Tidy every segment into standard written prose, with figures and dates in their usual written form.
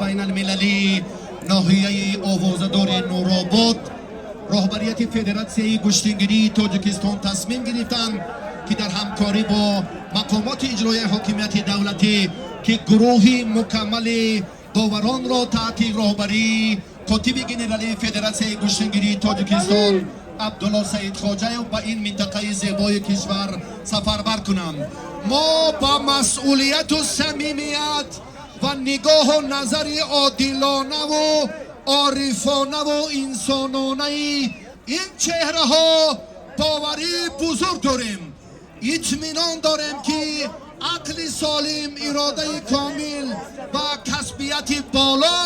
Байналмилалии ноҳияи овозадори Нуробод, роҳбарияти Федератсияи гӯштингирии Тоҷикистон тасмим гирифтанд, ки дар ҳамкорӣ бо мақомоти иҷроияи ҳокимияти давлатӣ, ки гурӯҳи мукаммали доваронро таҳти роҳбарии котиби генералии Федератсияи гӯштингирии Тоҷикистон Абдулло Саидхоҷаев ба ин минтақаи зебои кишвар сафарбар кунанд. Мо ба масъулияту самимият ва нигоҳу назари одилонаву орифонаву инсононаи ин чеҳраҳо боварии бузург дорем, итминон дорем, ки ақли солим, иродаи комил ва касбияти боло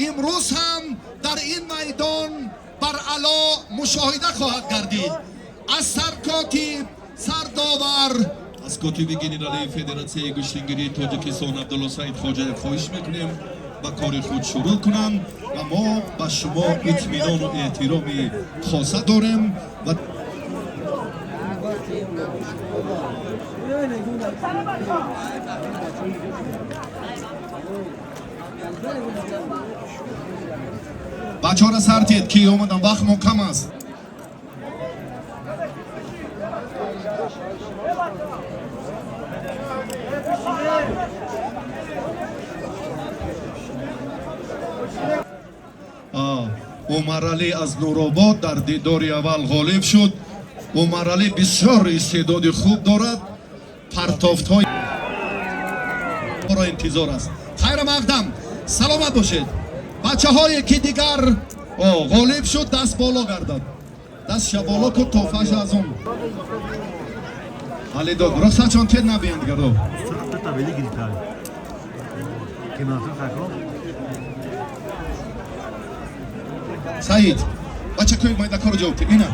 имрӯз ҳам дар ин майдон баръало мушоҳида хоҳад гардид. Аз саркотиб, сардовар, аз котиби генералии Федератсияи гӯштингирии Тоҷикистон Абдулло Саидхоҷаев хоҳиш мекунем, ба кори худ шурӯъ кунанд ва мо ба шумо итминону эҳтироми хоса дорем ва Бачаҳоро сар тед, ки омадан, вақтмон кам аст. Умаралӣ аз Нуробод дар дидори аввал ғолиб шуд. Умаралӣ бисёр истеъдоди хуб дорад, партофтҳоро интизор аст. Хайра мақдам, саломат бошед. Бачаҳое ки дигар ғолиб шуд, даст боло гардад, дастша боло кун, тофаша аз он Алидод, рухсатшон тед, набиён дигаро. Саид, бачакои майдакоро ҷавоб тед. Ина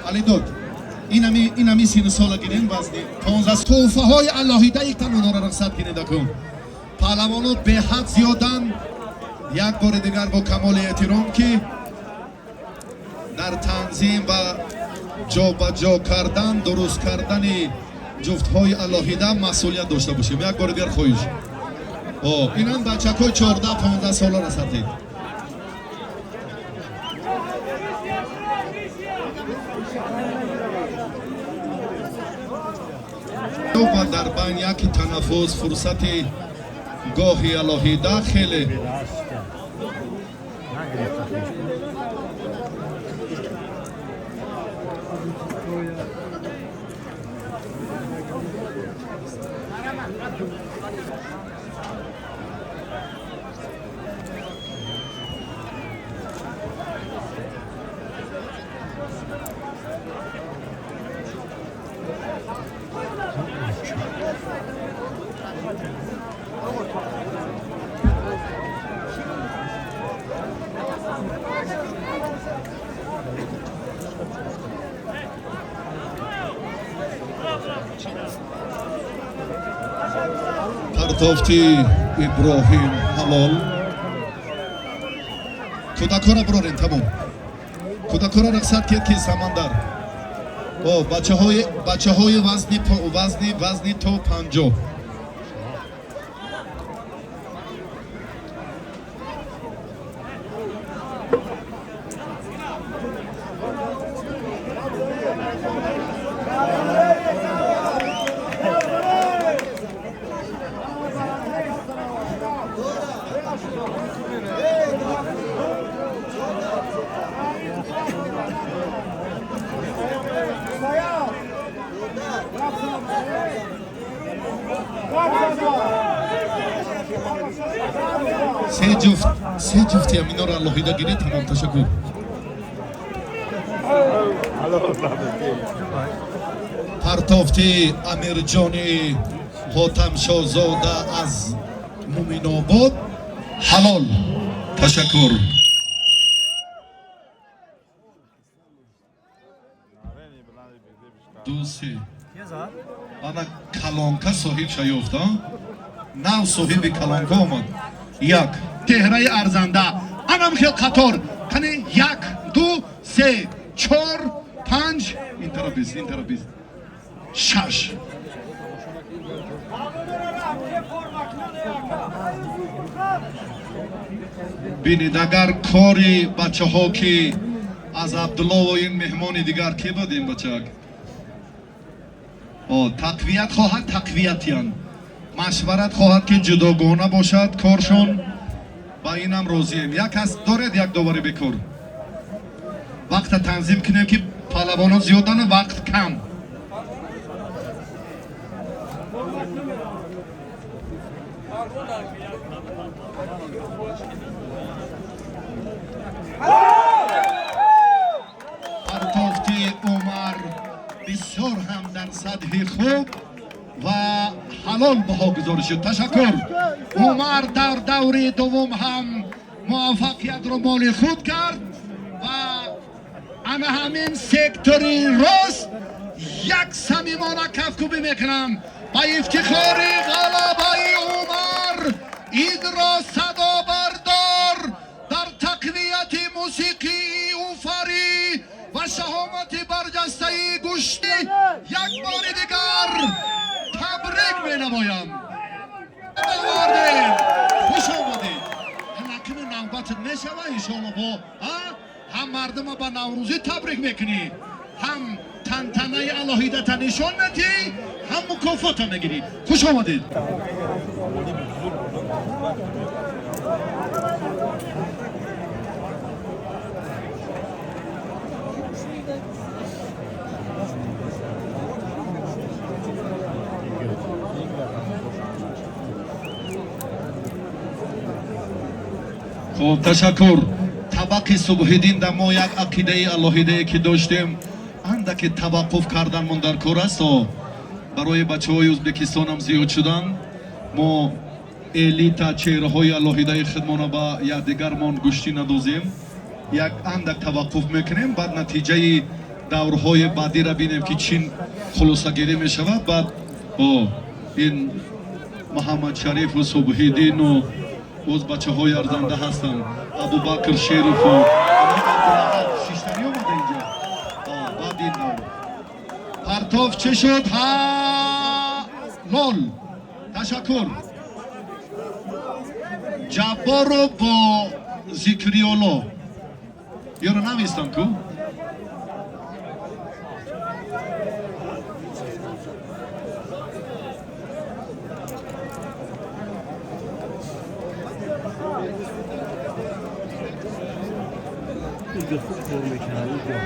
Алидод, инами 30 сола гирем, вазни 15. Тӯҳфаҳои алоҳидаи танонро рухсат гиредакун. Паҳлавоно беҳад зиёданд. Як бори дигар бо камоли эҳтиром, ки дар танзим ва ҷобаҷо кардан, дуруст кардани ҷуфтҳои алоҳида масъулият дошта бошем. Як бори дигар хоҳиш. Инам бачакҳои 14-15 сола расатед. Ва дар байн яки танаффус, фурсати гоҳи алоҳида хеле. Партофти Иброҳим ҳалол. Кӯдакҳоро бирорем, тамом. Кӯдакҳоро рухсат кед, ки Самандар, о бачаҳои вазни то 50. Се ҷуфти ҳаминоро алоҳида гиред, тамом. Ташаккур. Партофти Амирҷони Ҳотамшозода аз Муминобод ҳалол. Ташаккур. Ду, се. Ана калонка соҳиб шаёфт, нав соҳиби калонка омад. Як Чеҳраи арзанда, анам хел қатор кани: як, ду, се, чор, панҷ, ин тараф бист, ин тараф бист, шаш. Бинед, агар кори бачаҳо, ки аз Абдуллову ин меҳмони дигар ке буд, ин бачак тақвият хоҳад, тақвиятян машварат хоҳад, ки ҷудогона бошад коршон, ба инам розием. Як кас доред, як довари бекор, вақта танзим кунем, ки палавонон зиёдану вақт кам. Партофти Умар бисёр ҳам дар сатҳи хуб ва ҳалол баҳогузорӣ шуд. Ташаккур. Умар дар даври дуввум ҳам муваффақиятро моли худ кард ва ана ҳамин сектори рост як самимона кафкӯбӣ мекунам ба ифтихори ғалабаи Умар. Идро садо бардор дар тақвияти мусиқии уфарӣ ва шаҳомати барҷастаи гӯштӣ. Як бори дигар табрик менамоям. Овардем, хуш омадед. Накуну навбатат мешава, иншоалло. Бо ҳам мардума ба Наврӯзӣ табрик мекунӣ, ҳам тантанаи алоҳидата нишон медиҳӣ, ҳам мукофота мегирӣ. Хуш омадед. Хуб, ташаккур. Табақи Субҳиддин да мо як ақидаи алоҳидае ки доштем, андаке таваққуф карданмон дар кор аст. Барои бачаҳои Ӯзбекистонам зиёд шудан, мо элита чеҳраҳои алоҳидаи худмона ба якдигармон гӯштӣ надозем, як андак таваққуф мекунем, баъд натиҷаи даврҳои баъдиро бинем, ки чин хулосагирӣ мешавад. Баъд ин Муҳаммадшарифу Субҳиддину боз бачаҳои арзанда ҳастанд, Абубакр Шерову шиштанӣ омада инҷа. Баъд ин давр партоф чӣ шуд? Ҳалол. Ташаккур. Ҷабборов бо Зикриёло ёро навистам ку. اینجا خوب پر میکنه اینجا.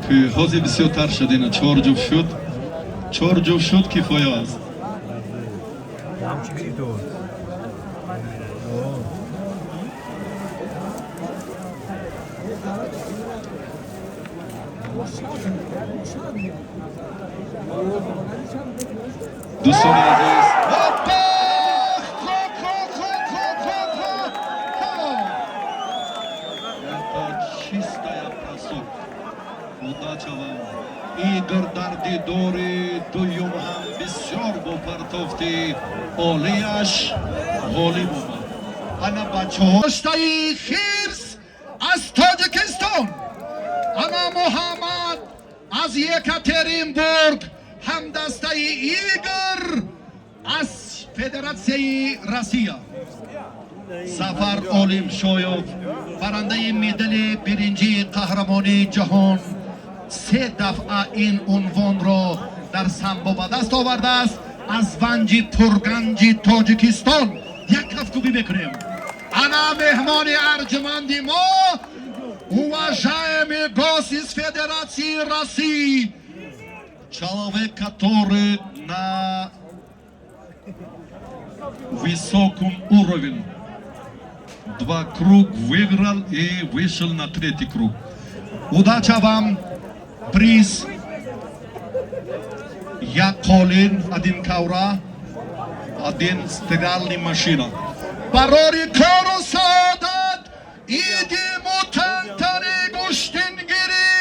Ки ҳозир бисёртар шуд, ина чор ҷуфт шуд, чор ҷуфт шуд, кифоя аст. چی تو؟ Дӯстони азиз, опа! Это чистая бросок. Удача вам. Игор дар дидори дуюм ҳам бисёр бо партофти олияш ғолиб омад. Ана бачаҳо Доштаи хирс аз Тоҷикистон, ана Муҳаммад аз Екатеринбург, ҳамдастаи Игор аз Федератсияи Россия. Сафар Олимшоев, барандаи медали биринҷии қаҳрамонии ҷаҳон, се дафъа ин унвонро дар самбо ба даст овардааст, аз Ванҷи пурганҷи Тоҷикистон як кафкӯбӣ мекунем. Ана меҳмони арҷуманди мо, уважаемый гость из Федерации России, человек, который на высоком уровне два круг выиграл и вышел на третий круг. Удача вам. Приз як қолин, один ковра, один стиральный машина. Барори кору саодат, иди мутантани гӯштингирӣ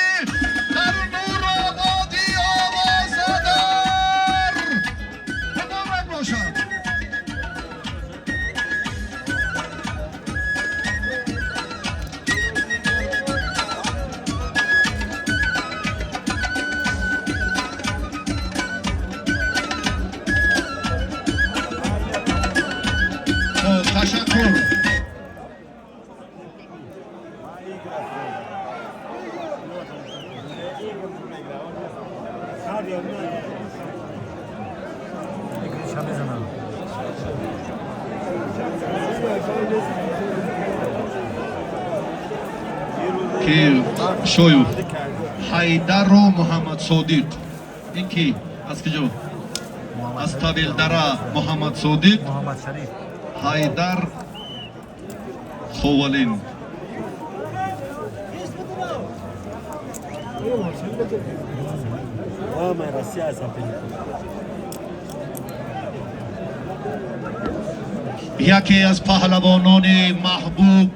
дар Нурободи овозадар муборак бошад. Реша мезанам. Ки Шоев Ҳайдару Муҳаммадсодиқ. Ин ки аз куҷо? Аз Тавилдара Муҳаммадсодиқ. Муҳаммад Шариф. Ҳайдар Ховалин. Яке аз паҳлавонони маҳбуб,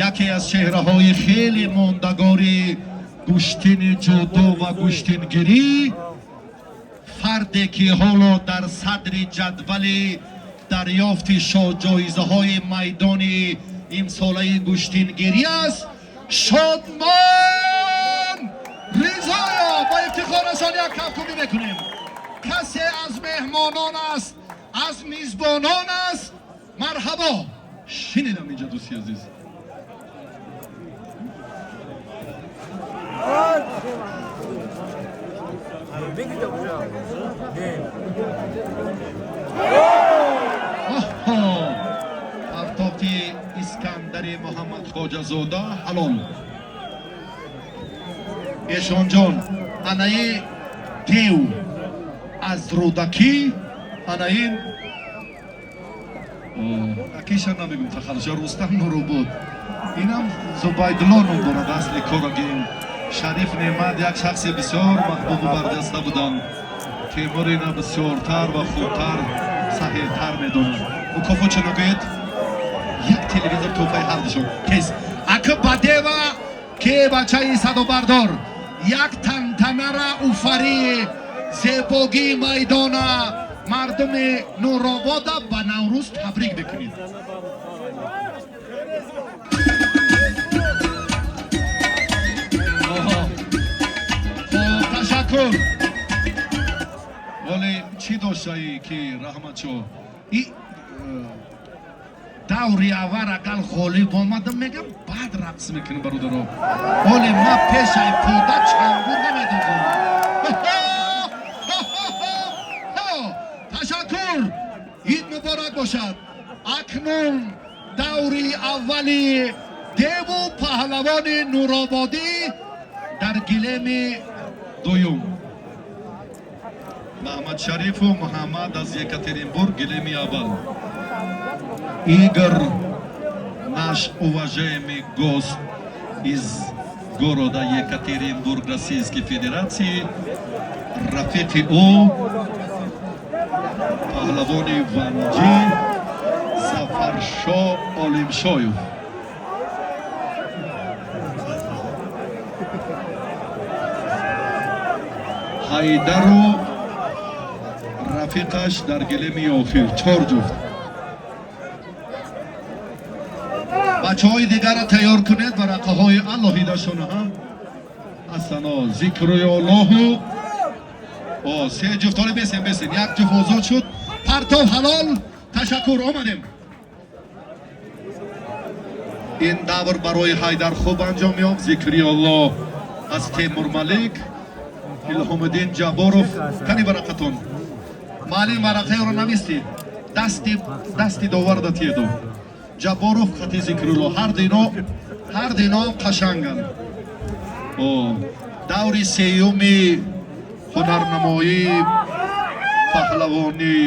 яке аз чеҳраҳои хеле мондагори гӯштини ҷудо ва гӯштингирӣ, фарде ки ҳоло дар садри ҷадвали дарёфти шоҳҷоизаҳои майдони имсолаи гӯштингирӣ аст, Шодмон Ризоев. Ба ифтихорашон як кафкӯбӣ мекунем. Касе аз меҳмонон аст, аз мизбонон аст, марҳабо. Шинидам инҷа, дӯсти азиз. Бигида куҷо? Не. Оҳо, партофти Искандари Муҳаммад Хоҷазода ҳалол. Эшонҷон, анаи дев аз Рӯдакӣ, ана ин акиша намегум, тахаллуша Рустам Нуробод, инам Зубайдулло ном дорад. Асли корагим Шариф Неъмат як шахси бисёр маҳбубу барҷаста буданд. Темур ина бисёртар ва хубтар, саҳеҳтар медонад. Мукофот чӣ нагӯед? Як телевизор тӯҳфаи ҳардушон. Тез ака ба дева ке, бачаи садобардор, як тантанара уфарии зебогии майдона мардуми Нуробода ба Наврӯз табрик мекунед. Оҳо. Хоб, ташаккур. Вале чӣ доштаи ки раҳматшо и даври аввал агар ғолиб омадам, мегам, баъд рақс мекунем, бародаро. Оле ма пешаи пода чангур намедозам. Ташаккур, ид муборак бошад. Акнун даври аввали деву паҳлавони Нурободӣ дар гилеми дуюм. Маҳмад Шарифу Муҳаммад аз Екатеринбург, гилеми аввал. Игорь, наш уважаемый гость из города Екатеринбург, Российской Федерации, рафиқи ӯ паҳлавони ванҷӣ Зафаршо Олимшоев. Ҳайдару рафиқаш дар гилеми охир. Чор ҷуфт. Бачаҳои дигарро тайёр кунед, варақаҳои алоҳидашона ҳам ҳастано. Зикруи Аллоҳу. О, се ҷуфт ҳоле бесем, бесем. Як ҷуфт озод шуд. Партов ҳалол. Ташаккур, омадем. Ин давр барои Ҳайдар хуб анҷом ёфт. Зикри Аллоҳ аз Темурмалик, Илҳомиддин Ҷабборов. Кани варақатон, маълим, варақаеро навистед, дасти доварда тиеду. Ҷабборов хати Зикрулло, ҳар дино қашанганд. О, даври сеюми ҳунарнамоии паҳлавони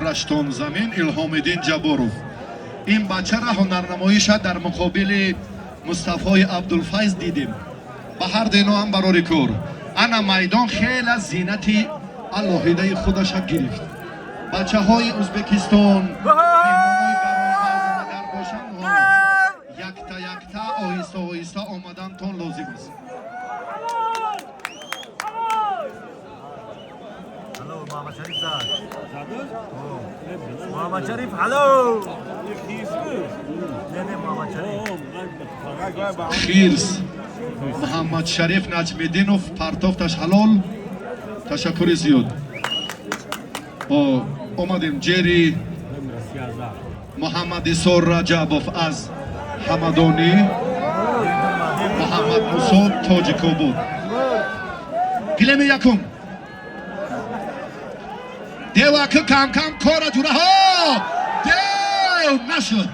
раштонзамин Илҳомиддин Ҷабборов. Ин бачара ҳунарнамоиша дар муқобили Мустафои Абдулфайз дидем. Ба ҳар дино ҳам барори кор. Ана майдон хеле зинати алоҳидаи худаша гирифт. Бачаҳои Ӯзбекистон, меҳмонои гаронқадр агар бошанд, якта якта, оҳиста оҳиста омадантон лозим аст. Алло, Муҳаммад Шариф зад. Муҳаммад Шариф, алло. Не, не, Муҳаммад Шариф. Хирс Муҳаммад Шариф Наҷмиддинов, партофташ ҳалол. Ташаккури зиёд. О, омадем. Ҷери Муҳаммадисор Раҷабов аз Ҳамадонӣ, Муҳаммад Мусо, Тоҷикобод. Гилеми якум. Деваки кам-кам кора ҷураҳо. Дев нашуд.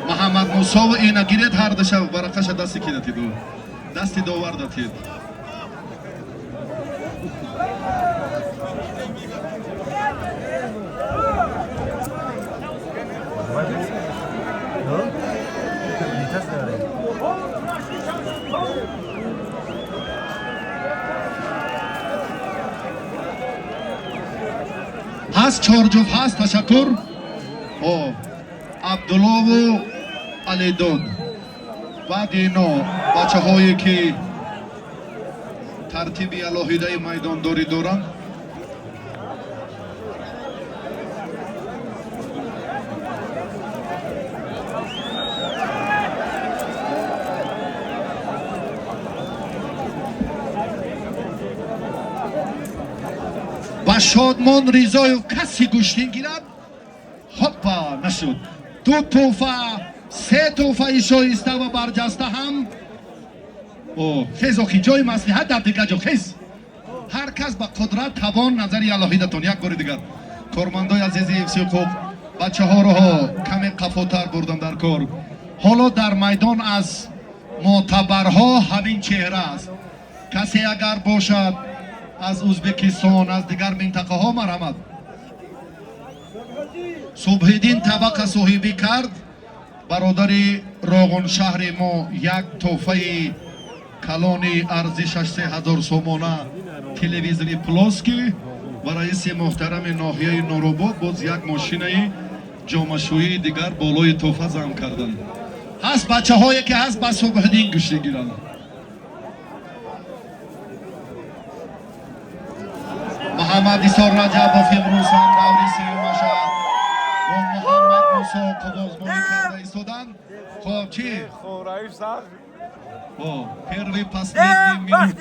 Муҳаммад Мусову ина гиред ҳардаша варақаша дасти ки датид? Дасти довар датид. Ҳаст чорҷуфт ҳаст, ташаккур. О, Абдуллову Алидод. Баъди ино бачаҳое ки тартиби алоҳидаи майдондорӣ доранд. Ба Шодмон Ризоев каси гӯштин гирад. Ҳоппа, нашуд. Ду тӯҳфа, се тӯҳфаи шоиста ва барҷаста ҳам. О, хез охи, ҷои маслиҳат дар дигар ҷо, хез. Ҳар кас ба қудрат, тавон, назари алоҳидатон. Як бори дигар. Кормандои азизи ҳифзи ҳуқуқ, бачаҳоро каме қафотар бурдам дар кор. Ҳоло дар майдон аз мӯътабарҳо ҳамин чеҳра аст. Касе агар бошад аз Ӯзбекистон, аз дигар минтақаҳо, марҳамат. Субҳиддин табақа соҳибӣ кард. Бародари Роғуншаҳри мо як тӯҳфаи калони арзишаш 3000 сомона телевизори плоский ва раиси муҳтарами ноҳияи Нуробод боз як мошинаи ҷомашӯии дигар болои тӯҳфа зам карданд. Ҳаст бачаҳое ки ҳаст ба Субҳиддин гӯштӣ гиранд. Муҳаммад Исор Раҷабов имрӯз ҳам даври сеюмаша бо Муҳаммад Мусо қувозмонӣ карда истоданд. Хоб, чӣ? О, первый последний минут.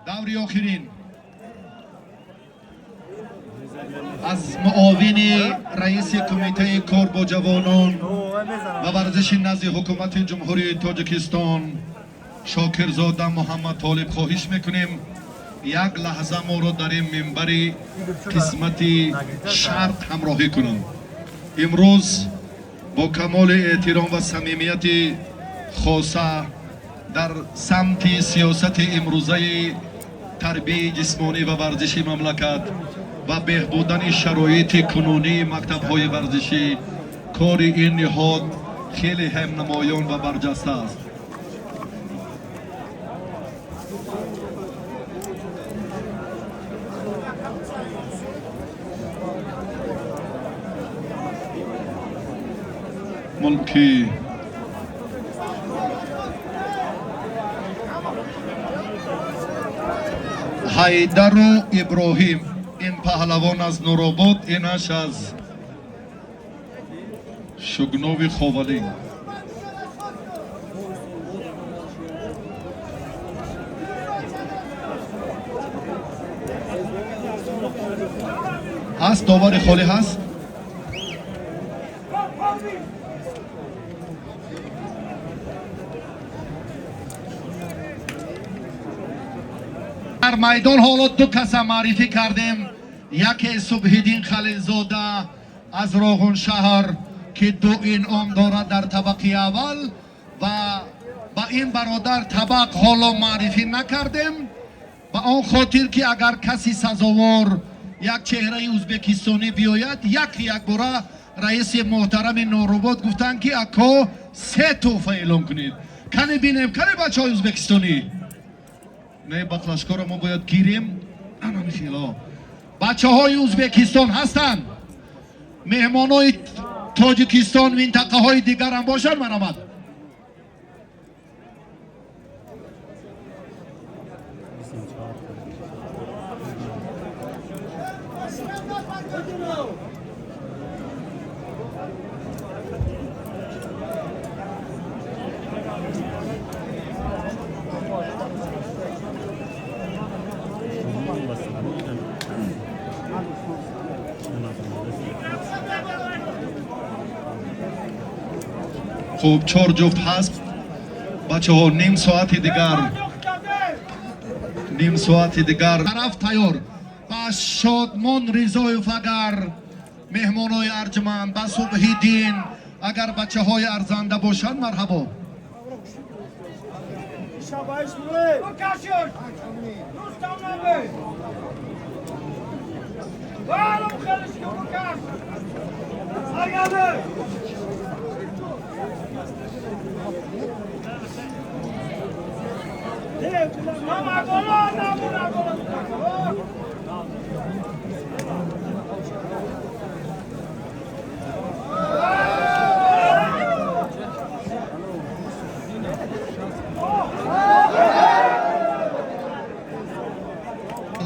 Даври охирин. Аз муовини раиси кумитаи кор бо ҷавонон ва варзиши назди ҳукумати Ҷумҳурии Тоҷикистон Шокирзода Муҳаммад Толиб хоҳиш мекунем як лаҳза моро дар ин минбари қисмати шарқ ҳамроҳӣ кунанд. Имрӯз бо камоли эҳтиром ва самимияти хоса дар самти сиёсати имрӯзаи тарбияи ҷисмонӣ ва варзиши мамлакат ва беҳбудани шароити кунунии мактабҳои варзишӣ кори ин ниҳод хеле ҳам намоён ва барҷаста аст. Мулки Ҳайдару Иброҳим, ин паҳлавон аз Нуробод, инаш аз Шугнови Ховалин. Ҳаст довари холӣ ҳаст? Дар майдон ҳоло ду каса маърифӣ кардем. Яке Субҳиддин Халилзода аз Роғуншаҳр ки ду инъом дорад дар табақи аввал ва ба ин бародар табақ ҳоло маърифӣ накардем ба он хотир ки агар каси сазовор як чеҳраи ӯзбекистонӣ биёяд, як якбора раиси муҳтарами Нуробод гуфтанд ки ако се тӯҳфа эълон кунед. Кане бинем, кане бачаҳои ӯзбекистонӣ? Не, бақлашкоро мо бояд гирем. Ана михело. Бачаҳои Ӯзбекистон ҳастанд. Меҳмонои Тоҷикистон, минтақаҳои дигарам бошанд, марҳамат. Хуб, чор ҷуфт ҳаст. Бачаҳо, ним соати дигар, ним соати дигар тараф тайёр. Ба Шодмон Ризоев агар меҳмонои арҷманд, ба Субҳиддин агар бачаҳои арзанда бошанд, марҳабо.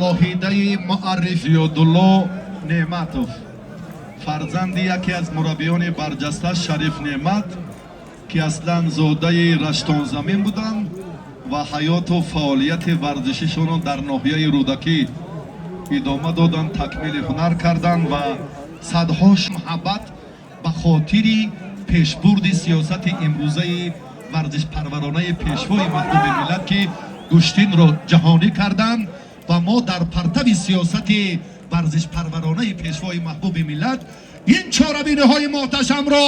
Лоҳидаи муарриф Зиёдулло Неъматов, фарзанди яке аз мураббиёни барҷаста Шариф Неъмат, ки аслан зодаи Раштонзамин буданд ва ҳаёту фаъолияти варзишишонро дар ноҳияи Рӯдакӣ идома доданд, такмили ҳунар карданд ва садҳо муҳаббат ба хотири пешбурди сиёсати имрӯзаи варзишпарваронаи пешвои маҳбуби миллат, ки гӯштинро ҷаҳонӣ карданд, ва мо дар партави сиёсати варзишпарваронаи пешвои маҳбуби миллат ин чорабиниҳои муҳташамро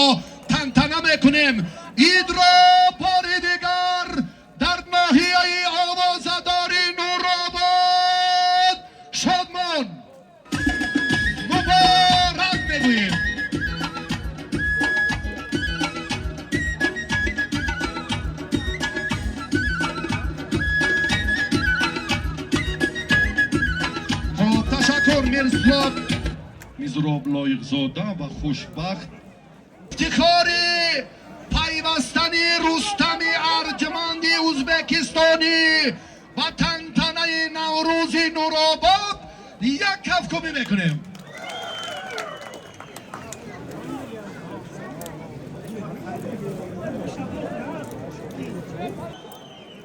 тантана мекунем. Идро бори дигар дар ноҳияи овозадори Нуробод Шодмон муборак мегӯем. Ташаккур, Мирзлоб Мизроб Лоиқзода ва хушбахт ифтихори пайвастани Рустами арҷманди ӯзбекистонӣ ба тантанаи Наврӯзи Нуробод як кафкӯбӣ мекунем.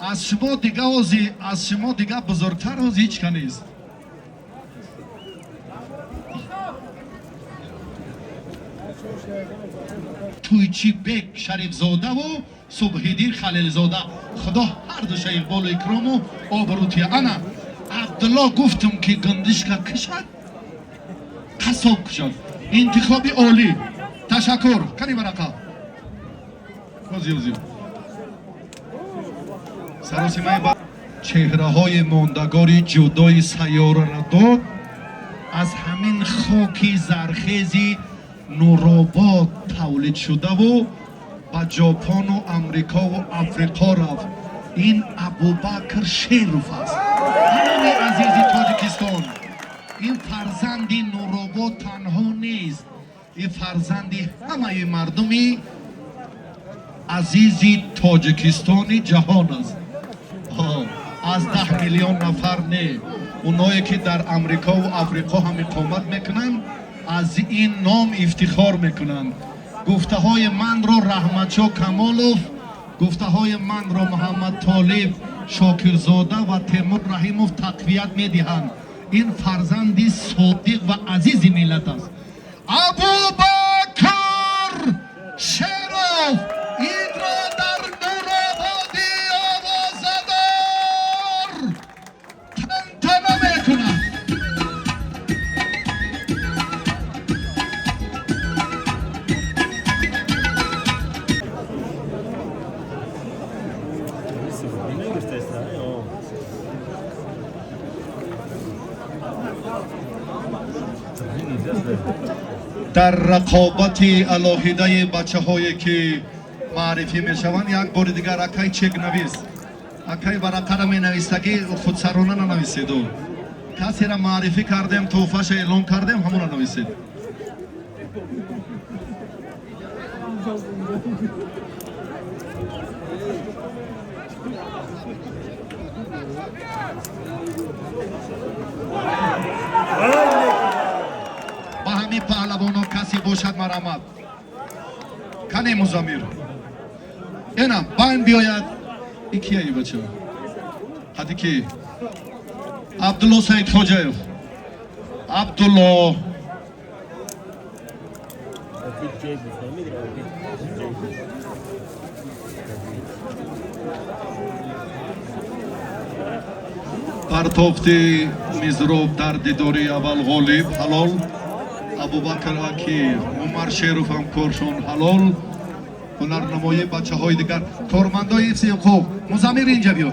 Аз шумо дига ҳози, аз шумо дига бузургтар ҳози ҳеҷ ка нест. Тӯйчибек Шарифзодаву Субҳиддин Халилзода, Худо ҳар душа иқболу икрому обрӯ. Ана Абдулло, гуфтум ки гундишка кишад, қассоб кушад. Интихоби олӣ, ташаккур. Кани варақа, ози ози саросимаи чеҳраҳои мондагори ҷудои сайёраро дод. Аз ҳамин хоки зархези Нуробод тавлид шудаву ба Ҷопону Амрикову Африқо рафт. Ин Абубакр Шеров аст. Ҳамаи азизи Тоҷикистон, ин фарзанди Нуробод танҳо нест, ин фарзанди ҳамаи мардуми азизи Тоҷикистони ҷаҳон аст. Аз 10 миллион нафар не, оное ки дар Амрикову Африқо ҳам иқомат мекунанд, аз ин ном ифтихор мекунанд. Гуфтаҳои манро Раҳматшо Камолов, гуфтаҳои манро Муҳаммад Толиб Шокирзода ва Темур Раҳимов тақвият медиҳанд. Ин фарзанди содиқ ва азизи миллат аст. Абубакр Шеров идро дар Нурободи овозадор тантана мекунад. Дар рақобати алоҳидаи бачаҳое ки маърифӣ мешаванд, як бори дигар, акай чекнавис, акай варақара менавистагӣ, худсарона нанависеду. Касера маърифӣ кардем, тӯҳфаша эълон кардем, ҳамона нависед. Ба ҳамин паҳлавоно касе бошад, марҳамат. Кане Музамир, ена байн биёяд. И кияи бача? Ҳади ки? Абдулло Саидхоҷаев, Абдулло. Партофти мизроб дар дидори аввал ғолиб ҳалол. Абубакр Акиев, Умар Шеров ҳамкоршон ҳалол. Ҳунарнамоии бачаҳои дигар, кормандои ҳифзи ҳуқуқ. Музаммир, инҷа биё.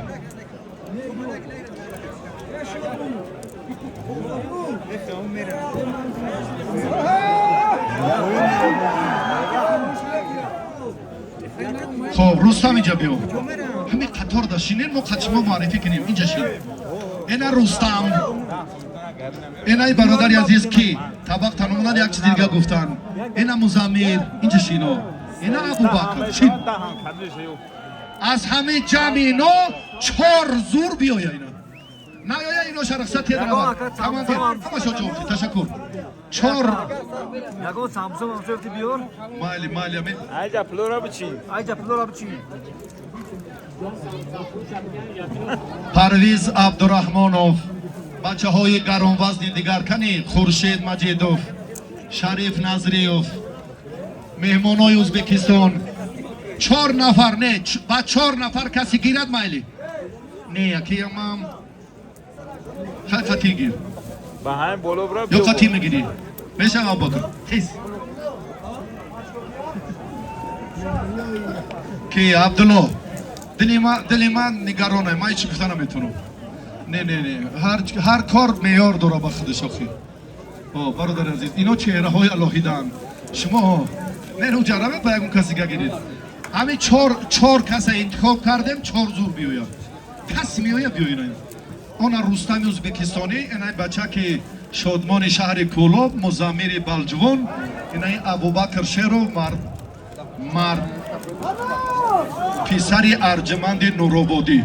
Хоб, Рустам, инҷа биё. Ҳамин қатор да шинен, мо қачимо муаррифӣ кунем. Инҷа шин. Эна Рустам, энаи бародари азиз, ки табақ таномунад, як чизи дига гуфтан. Эна Музаммир, инҷа шино. Эна Абубакр, шин. Аз ҳамин ҷамъи ино чор зур биёя. Ина наёя, ино шарахсат равад. Командир, ҳамашо ҷавоб. Ташаккур. Чор. Ягон самсом амсо биёр. Майли, майли, ами. Айҷа плора бичи. Айҷа плора бичи. Парвиз Абдураҳмонов, бачаҳои гаронвазни дигар кани: Хуршед Маҷидов, Шариф Назриев, меҳмонои Ӯзбекистон. Чор нафар, не, ба чор нафар касе гирад, майли. Не, якиямам хай қатӣ гир. Ба ҳамин боло бира. Ё қатӣ мегирӣ, мешава. Абубакр, тез. Ки, Абдулло, дили ман нигаронай, ман ҳеч гуфта наметавонам. Не, не, не, ҳар кор меъёр дора ба худаш охир. О, бародари азиз, ино чеҳраҳои алоҳидаанд. Шумо не, уҷа равед, ба ягон кас дига гиред. Ҳамин чор каса интихоб кардем, чор зур биёяд. Кас меояд, биёед. Она Рустами ӯзбекистонӣ, инай бача ки шодмони шаҳри Кӯлоб, Музаммири Балҷувон, инаи Абубакр Шеров, мард, мард, писари арҷуманди Нурободӣ.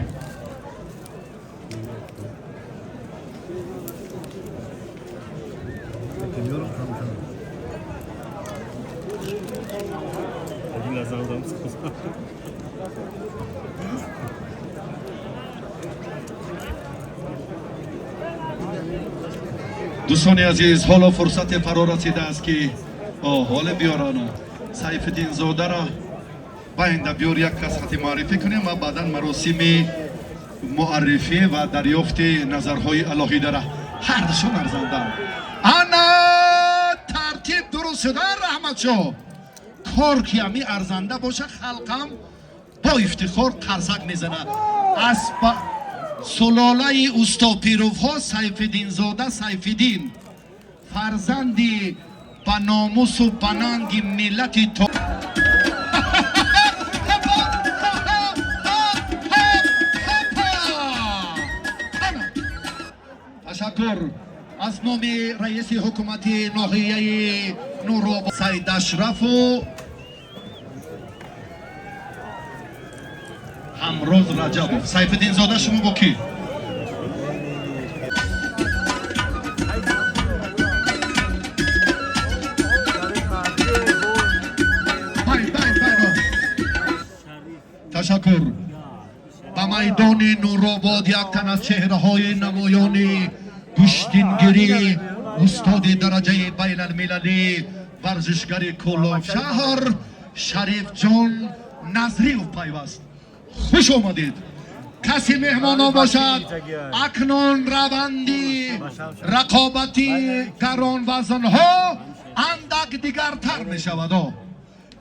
Дӯстони азиз, ҳоло фурсате фаро расидааст, ки ҳоле биёрана Сайфиддинзодаро баинда биёр, як кас хати муаррифӣ кунем ва баъдан маросими муаррифӣ ва дарёфти назарҳои алоҳидара. Ҳардушон арзандаанд. Ана, тартиб дуруст шуда, раҳматшо. Кор ки ҳами арзанда боша, халқам бо ифтихор қарсак мезанад. Аз сулолаи устопировҳо Сайфиддинзода Сайфиддин, фарзанди ба номусу ба нанги миллати то. Ташаккур. Аз номи раиси ҳукумати ноҳияи Нуробод Сайдашрафу Ҳамроз Раҷабов. Сайфиддинзода, шумо бо кӣ? Бай, бай, бай. Ташаккур. Ба майдони Нуробод як тан аз чеҳраҳои намоёни гӯштингирӣ, устоди дараҷаи байналмилалӣ, варзишгари Кӯлобшаҳр Шарифҷон Назриев пайваст. Хуш омадед. Касе меҳмоно бошад, акнун раванди рақобати гаронвазнҳо андак дигартар мешавад.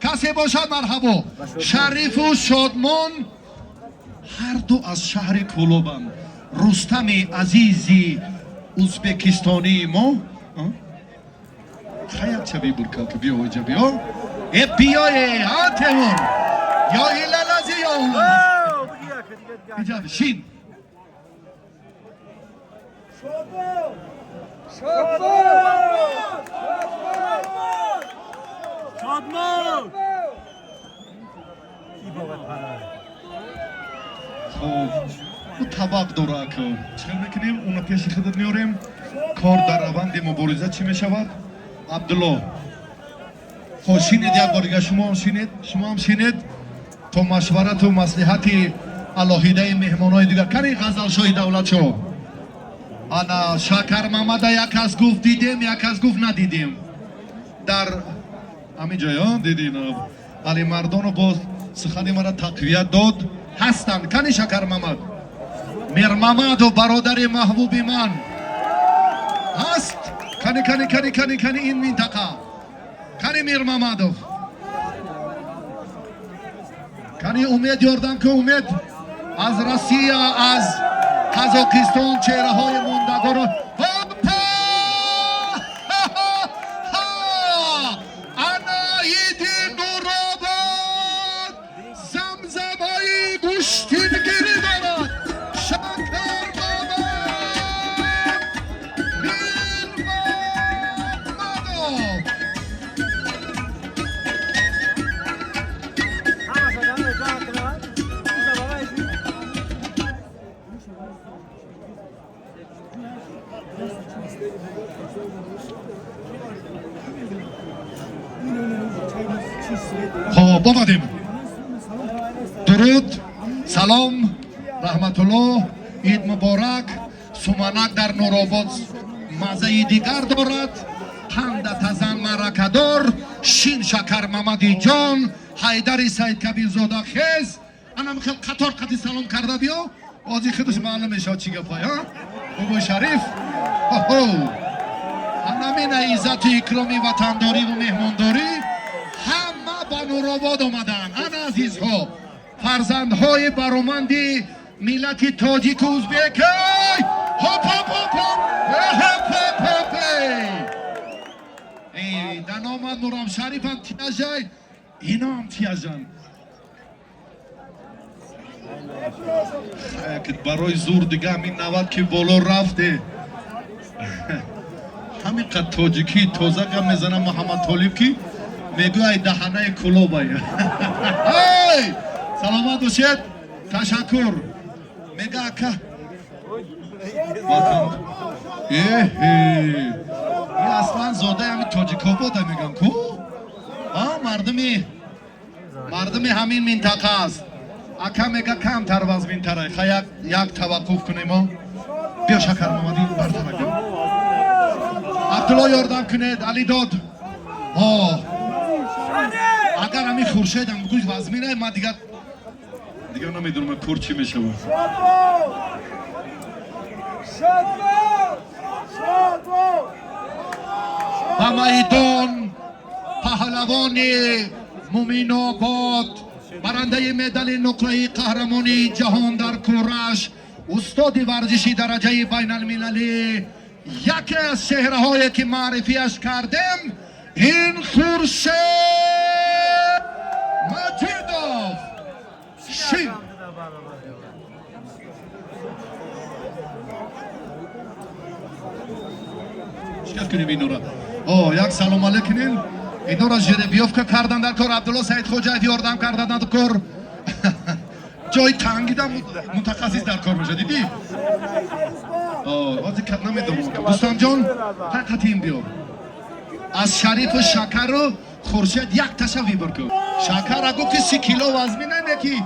Касе бошад, марҳабо. Шарифу Шодмон ҳарду аз шаҳри Кӯлобанд. Рустами азизи ӯзбекистонии мо хаякча бибурка, ки биё, иҷа биё, э, биёе. Ҳа, Темур, ё илалази, ё улалази, иҷа шин. Шодмон! Ки бобат пара? Хоб, ӯ табақ дора, ку чӣ мекунем? Уна пеши худат меорем. Кор дар раванди мубориза чӣ мешавад, Абдулло? Хо, шинед як бор дига. Шумоам шинед, шумоам шинед, то машварату маслиҳати алоҳидаи меҳмонои дигар. Кани Ғазалшоҳи Давлатшо? Ана Шакармамада як кас гуфт дидем, як кас гуфт надидем. Дар ҳамин ҷоё дидин. Алимардону боз сухани мара тақвият дод. Ҳастанд. Кани Шакармамад? Мирмамадов, бародари маҳбуби ман ҳаст. Кани, кани, кани, кани, кани, ин минтақа кани Мирмамадов, кани Умед, ёрдам ки. Умед аз Россия, аз Қазоқистон чеҳраҳои мондагоро. Ҳопа! Ана иди Нуробод замзамаи гӯштингирӣ дорад. Шакармамад Мирмамадов. Ҳамаша ҷамъ кунад. Ин Хоб, омадем. Дуруд, салом, раҳматуллоҳ, ид муборак. Суманак дар Нуробод маззаи дигар дорад. Қанда тазан маъракадор шин. Шакармамади ҷон, Ҳайдари Саидкабирзода, хез, анам хел қатор қати салом карда биё. Ози худаш маълум мешавад, чӣ гапай. А бобои Шариф, ҳо, анамина иззату икроми ватандориву меҳмондорӣ. Ҳама ба Нуробод омаданд. Ана, азизҳо, фарзандҳои бароманди миллати тоҷику узбек. Эй! Хоп, хоп, хоп, хоп! Хоп, хоп, хоп, эй! Эй, даномад. Нурам Шарифам тияжай, иноам тияжан. Барои зур дига ҳамин 90 ки боло рафте, ҳамин қад тоҷикӣ тоза гап мезанам. Муҳаммад Толиб ки мегӯяй, ай даҳанаи кулобай. Ай, саломат бошед, ташаккур. Мега ака ватан. Эҳе, и аслан зодаи ҳамин Тоҷикобода мегам ку, а мардуми ҳамин минтақа аст. Ака мега камтар вазминтарай. Ха, як як таваққуф кунемо. Биё, Шакармамадӣ, бартарак биё. Абдулло, ёрдам кунед. Алидод. О, агар ҳамин Хуршедам бигӯй вазминай, ман дигар намедонам кор чӣ мешавад. Шодмон! Шодмон! Ба майдон паҳлавони Муминобод, барандаи медали нуқраи қаҳрамонии ҷаҳон дар кураш, устоди варзиши дараҷаи байналмилалӣ, яке аз чеҳраҳое ки маърифиаш кардем, ин Хуршед Маҷидов. Шин. Шикаст кунем инора. О, як салом алейкум. Инора жеребьёвка кардан дар кор. Абдулло Саидхоҷаев ёрдам кардан дар кор. Ҷои тангида мутахассис дар кор меша, дидӣ? О, ҳозир кад намедонам. Рустамҷон, тақатим биё. Аз Шарифу Шакару Хуршед як таша выбор кун. Шакара гуфт ки 30 кило вазмина неки.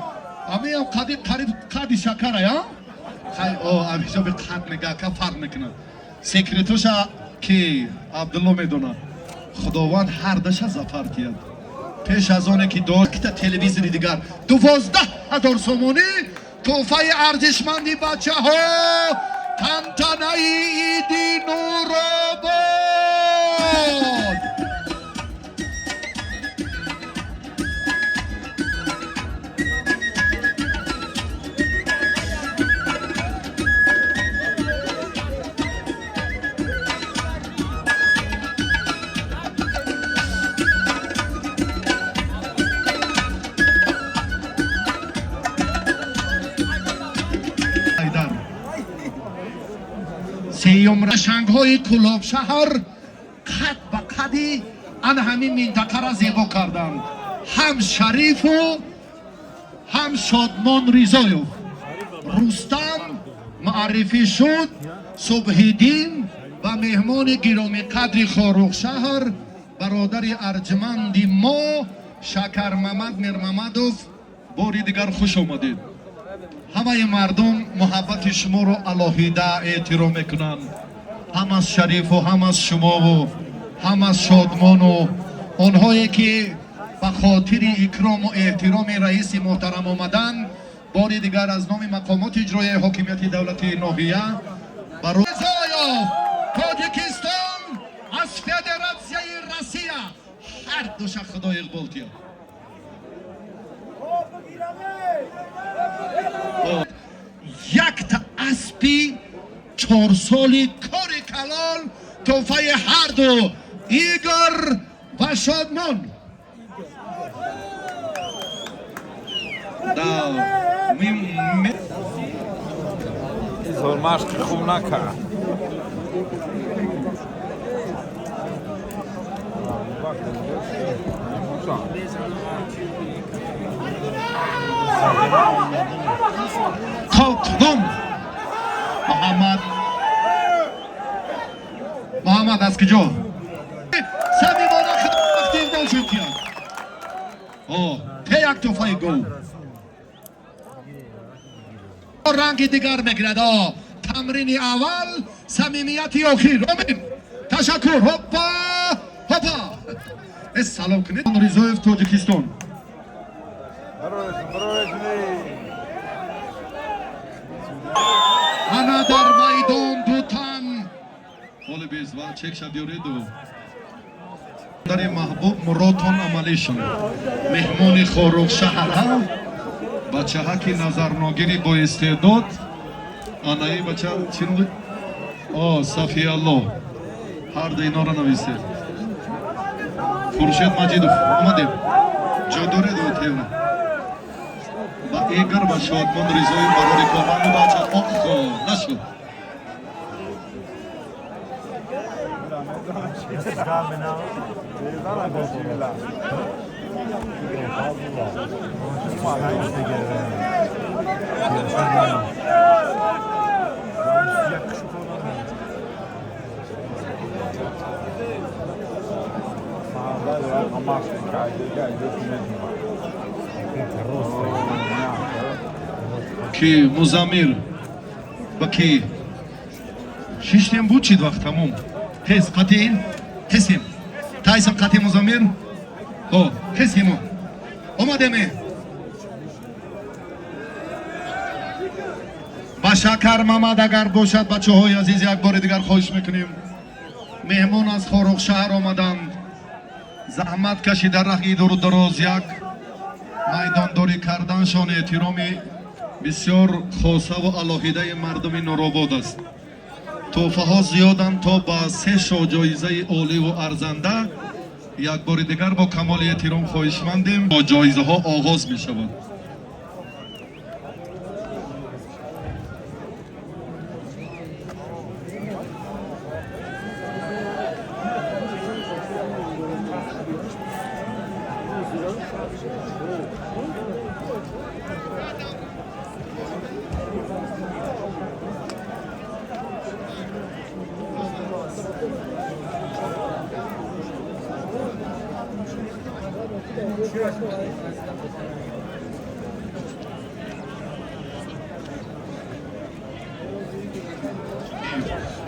Амиам қади қариб қади Шакара, я? Хай, о, ҳисоби қад мега, ка фарқ мекунад. Секретоша ки Абдулло медонад. Худованд ҳар даша зафар кият. Пеш аз оне ки кита телевизори дигар, 12 000 сомонӣ тӯҳфаи арзишманди бачаҳо. Тантанаи иди Нуробод. Айдар сеюм рашангҳои Кулоб шаҳр қад ба қади ана ҳамин минтақара зебо карданд. Ҳам Шарифу ҳам Шодмон Ризоев. Рустам муаррифӣ шуд. Субҳиддин ва меҳмони гиромиқадри Хоруғшаҳр, бародари арҷманди мо Шакармамад Мирмамадов, Бори дигар хуш омадед. Ҳамаи мардум муҳаббати шуморо алоҳида эътироф мекунанд, ҳам аз Шарифу, ҳам аз шумову, ҳам аз Шодмону онҳое ки ба хотири икрому эҳтироми раиси муҳтарам омаданд. Бори дигар аз номи мақомоти иҷроияи ҳокимияти давлатии ноҳия барои Ризоев, Тоҷикистон, аз Федератсияи Россия, ҳар душа Худо иқбол тиёд. Якта аспи чорсоли кори калон тӯҳфаи ҳарду Игор ва Шодмон. Да, Изҳор машқи хуб накард. То кудом Муҳаммад, Муҳаммад аз куҷо? Самимона вақти иқбол шуд кияд. О, те як тӯҳфаи гов. Ранги дигар мегирад. О, тамрини аввал, самимияти охир. Омин. Ташаккур. Ҳоппа! Ҳоппа! Э, салом кунед. Ризоев, Тоҷикистон. Ана дар майдон ду тан. Ҳоли без ва чекша биёреду дари маҳбуб муродтон амалӣ шуд. Меҳмони Хоруғшаҳр, бачаҳаки назарногири боистеъдод. Анаи бача чӣ ном? О, Сафиалло. Ҳар ду инора нависед. Хуршед Маҷидов, омадем. Ҷо доред тевра? Ба Игор ва Шодмон Ризоев барори корманду бача. Охо, нашуд. Ки Музамир ба ки шиштем, буд чид вақт тамом. Хез қатъин, хесем. Тайсон қатъи Музамир. О, хесем. Омадеме. Ба Шакар Мамад агар бошад, бачаҳои азиз, як бори дигар хоҳиш мекунем. Меҳмон аз Хоруғшаҳр омаданд. Заҳмат кашида раҳи дуру дароз як майдондорӣ карданшон эҳтироми бисёр хосаву алоҳидаи мардуми Нуробод аст. Тӯҳфаҳо зиёданд, то ба се шоҳҷоизаи оливу арзанда. Як бори дигар бо камоли эҳтиром хоҳишмандем, бо ҷоизаҳо оғоз мешавад.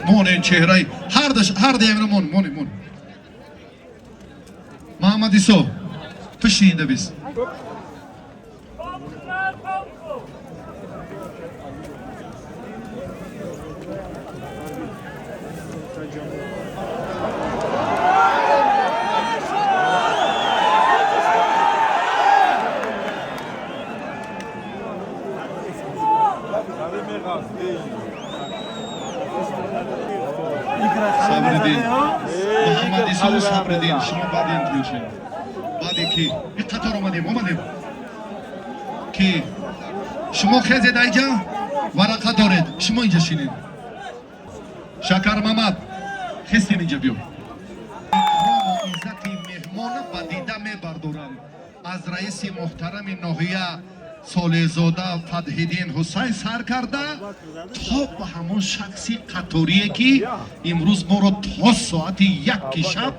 Монен чеҳраи ҳар дуямро мон, моне, мон. Муҳаммад Исо, пишти инда бис. Сабриддин, Муҳаммад Исо, Сабриддин, шумо баъди интиёшед. Баъде ки ин қатор омадем, омадем. Ки шумо хезед, айҷа варақа доред, шумо инҷа шинед. Шакар Мамад, хестем, инҷа биё. Икрому иззати меҳмона ба дида мебардорам. Аз раиси муҳтарами ноҳия Солеҳзода Фатҳиддин Ҳусайн сар карда то ба ҳамон шахси қаторие, ки имрӯз моро то соати 1 шаб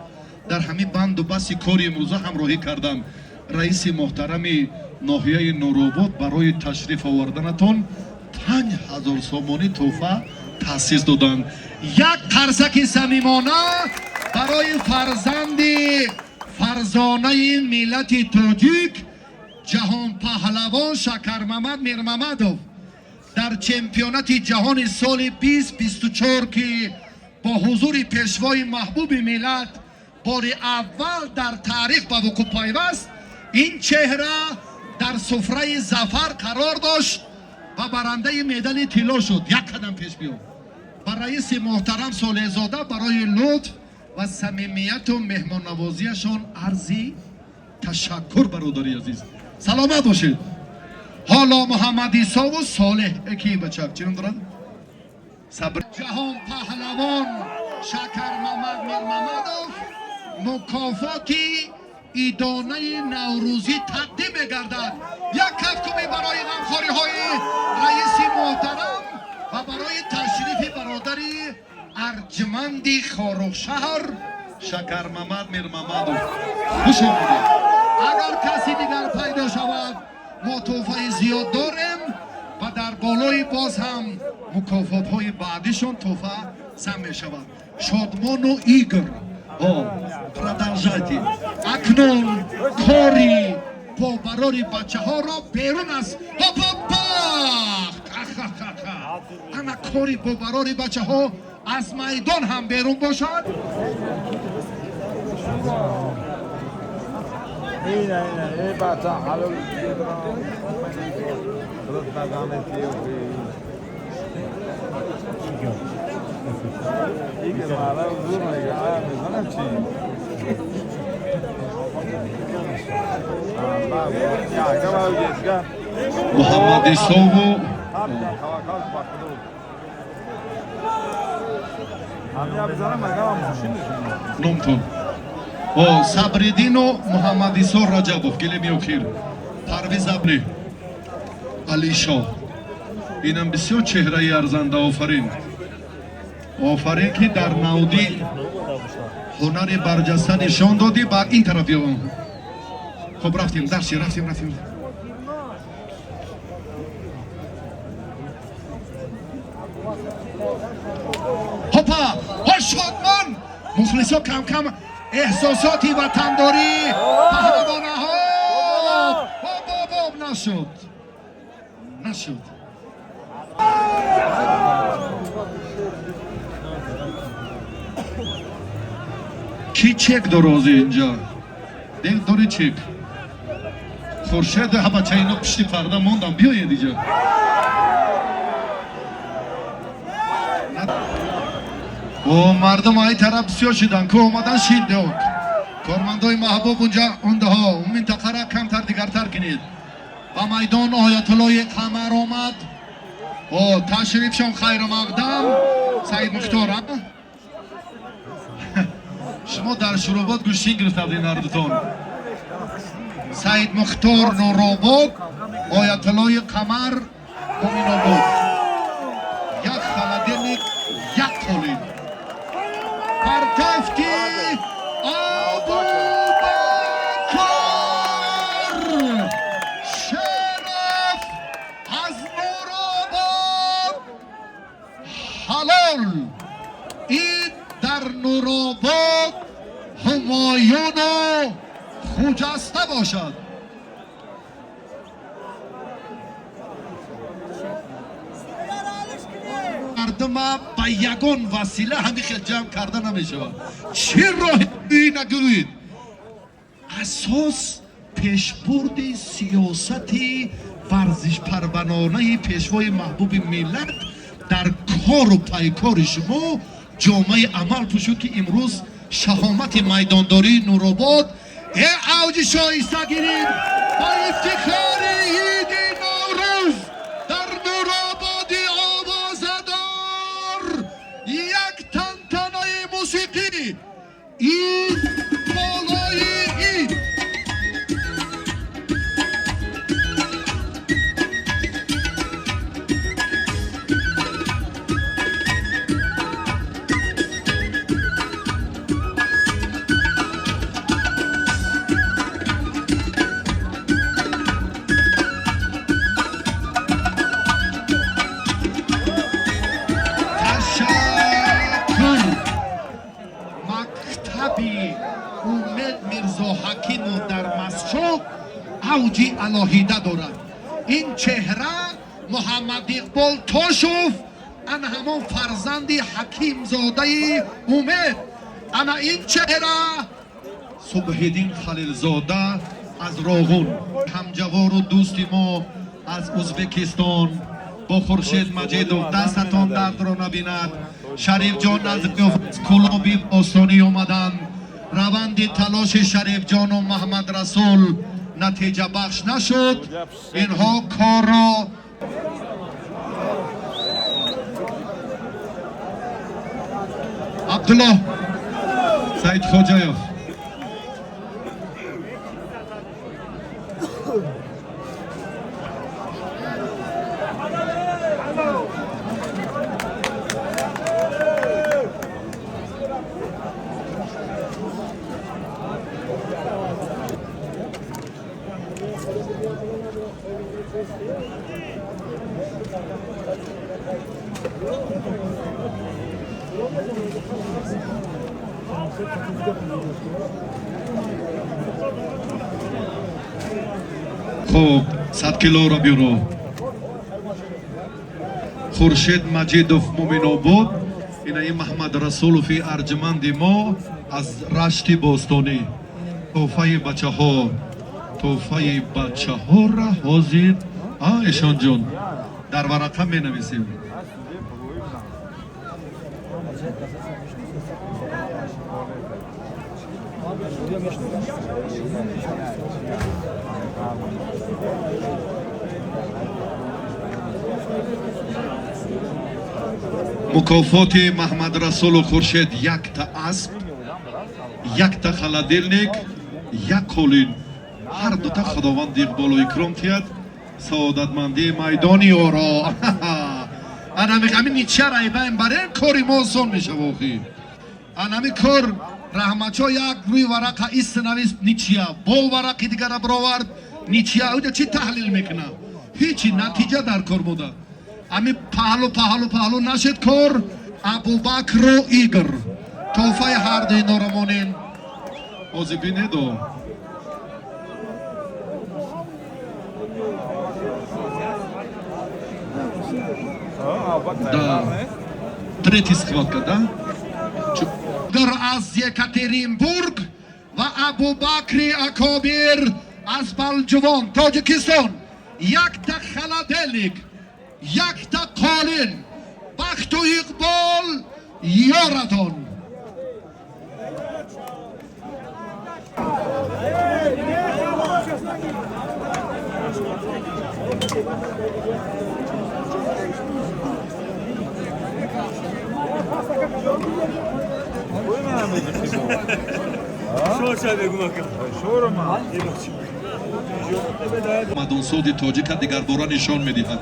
дар ҳамин банду баси кори имрӯза ҳамроҳӣ карданд. Раиси муҳтарами ноҳияи Нуробод барои ташриф оварданатон 5000 сомонӣ тӯҳфа таъсис доданд. Як қарсаки самимона барои фарзанди фарзонаи миллати тоҷик. Ҷаҳонпаҳлавон Шакармамад Мирмамадов дар чемпионати ҷаҳони соли 2024, ки бо ҳузури пешвои маҳбуби миллат бори аввал дар таърих ба вуқӯъ пайваст, ин чеҳра дар суфраи зафар қарор дошт ва барандаи медали тилло шуд. Як қадам пеш биё. Ба раиси муҳтарам Солеҳзода барои лутф ва самимияту меҳмоннавозиашон арзи ташаккур. Бародари азиз, саломат бошед. Ҳоло Муҳаммадисову Солеҳ ки бачак чӣ ном дорад? Сабр. Ҷаҳон паҳлавон Шакармамад Мирмамадов мукофоти идонаи наврӯзӣ тақдим мегардад. Як кафкӯбӣ барои ғамхориҳои раиси муҳтарам ва барои ташрифи бародари арҷманди Хоруғшаҳр Шакармамад Мирмамадов. Хуш омадед. Агар каси дигар пайдо шавад, мо тӯҳфаи зиёд дорем ва дар болои боз ҳам мукофотҳои баъдишон тӯҳфа зам мешавад. Шодмону Игор, о, продолжайте. Акнун кори бо барори бачаҳоро берун аз ҳопопах, ана кори бо барори бачаҳо аз майдон ҳам берун бошад. Ина, ина, эй бача, ҳалол худат назанед. Игор мара зур мега, мезанам чи? Муҳаммадисову номтон о Сабриддину Муҳаммадисо Раҷабов, гелеми охир Парвиз Абри Алишоҳ. Инам бисёр чеҳраи арзанда. Офарин, офарин, ки дар навдӣ ҳунари барҷаста нишон додӣ. Бар ин тараф биё. Хуб, рафтем, дарси, рафтем, рафтем. Ҳопа ҳо, Шодмон! Мухлисо кам-кам эҳсосоти ватандорӣ паҳлавонаҳо. Ҳоп, ҳоп, ҳоп, нашуд, нашуд. Кӣ чек дорози инҷа? Дел дори чек? Хуршед, ҳа, бача, ино пишти парда мондам, биёед иҷа. О, мардум ай тараф бисёр шидан ку омадан шид. Кормандои маҳбуб, унҷа ундаҳо он минтақара камтар дигартар кунед. Ба майдон Оятуллои Қамар омад. О, ташрифшон хайрмақдам, Саид Мухтор. А шумо дар Шуробод гӯштин гирифта будед ҳардутон. Саид Мухтор, Нуробод, Оятуллои Қамар, Муминобод. Як холодильник, як қолин. Партафти Абубакр Шераф аз Нуробод ҳалол. Ин дар Нуробод ҳумоюну хуҷаста бошад. Мардума ба ягон васила ҳамин хел ҷамъ карда намешавад. Чӣ роҳи нагӯед, асос пешбурди сиёсати варзишпарванонаи пешвои маҳбуби миллат дар кору пайкори шумо ҷомаи амал пӯшуд, ки имрӯз шаҳомати майдондории Нуробод э авҷи шоиста гирифт. Ба ифтихори иди Наврӯз дар Нурободи овозадор як тантанаи мусиқӣ, ид болои ид. Авҷи алоҳида дорад. Ин чеҳра Муҳаммад Иқбол Тошов, ана ҳамон фарзанди ҳакимзодаи Умед. Ана ин чеҳра Субҳиддин Халилзода аз Роғун, ҳамҷавору дӯсти мо аз Узбекистон бо Хуршед Маҷидов, дастатон дардро набинад. Шарифҷон аз Кӯлоби Бостонӣ омаданд. Раванди талоши Шарифҷону Маҳмадрасул натиҷабахш нашуд. Инҳо корро Абдуллоҳ Саидхоҷаев. Хуб, 100 килоро биёро. Хуршед Маҷидов, Муминобод. Инаи Маҳмад Расулови арҷманди мо аз Рашти Бостонӣ. Тӯҳфаи бачаҳо, тӯҳфаи бачаҳоро ҳозир а эшонҷон дар варақа менависем. Мукофоти Маҳмадрасулу Хуршед: якта асп, якта холодильник, як қолин. Ҳар дута Худованд иқболу икром тиҳад, саодатмандии майдони оро. Анами ҳамин нича райбаем барем, кори мо осон мешава. Охи, анами кор раҳматшо як рӯи варақа ист навист, ничья, бо варақи дигара бировард, ничья. Уҷа чӣ таҳлил мекуна? Ҳичи, натиҷа дар кор буда. Ами паҳлу паҳлу паҳлу нашед кор. Абубакру Игор, тӯҳфаи ҳарду инора монен. Ҳозир бинедо. Да. Третий схватка, да? Аз Екатеринбург ва Абубакри Акобир аз Балҷувон, Тоҷикистон. Якта холодильник, якта қолин. Бахту иқбол ёратон. Куй менам беги. Шор ча бегум ака. Шору ман. Мадонсоди тоҷика дигарбора нишон медиҳад,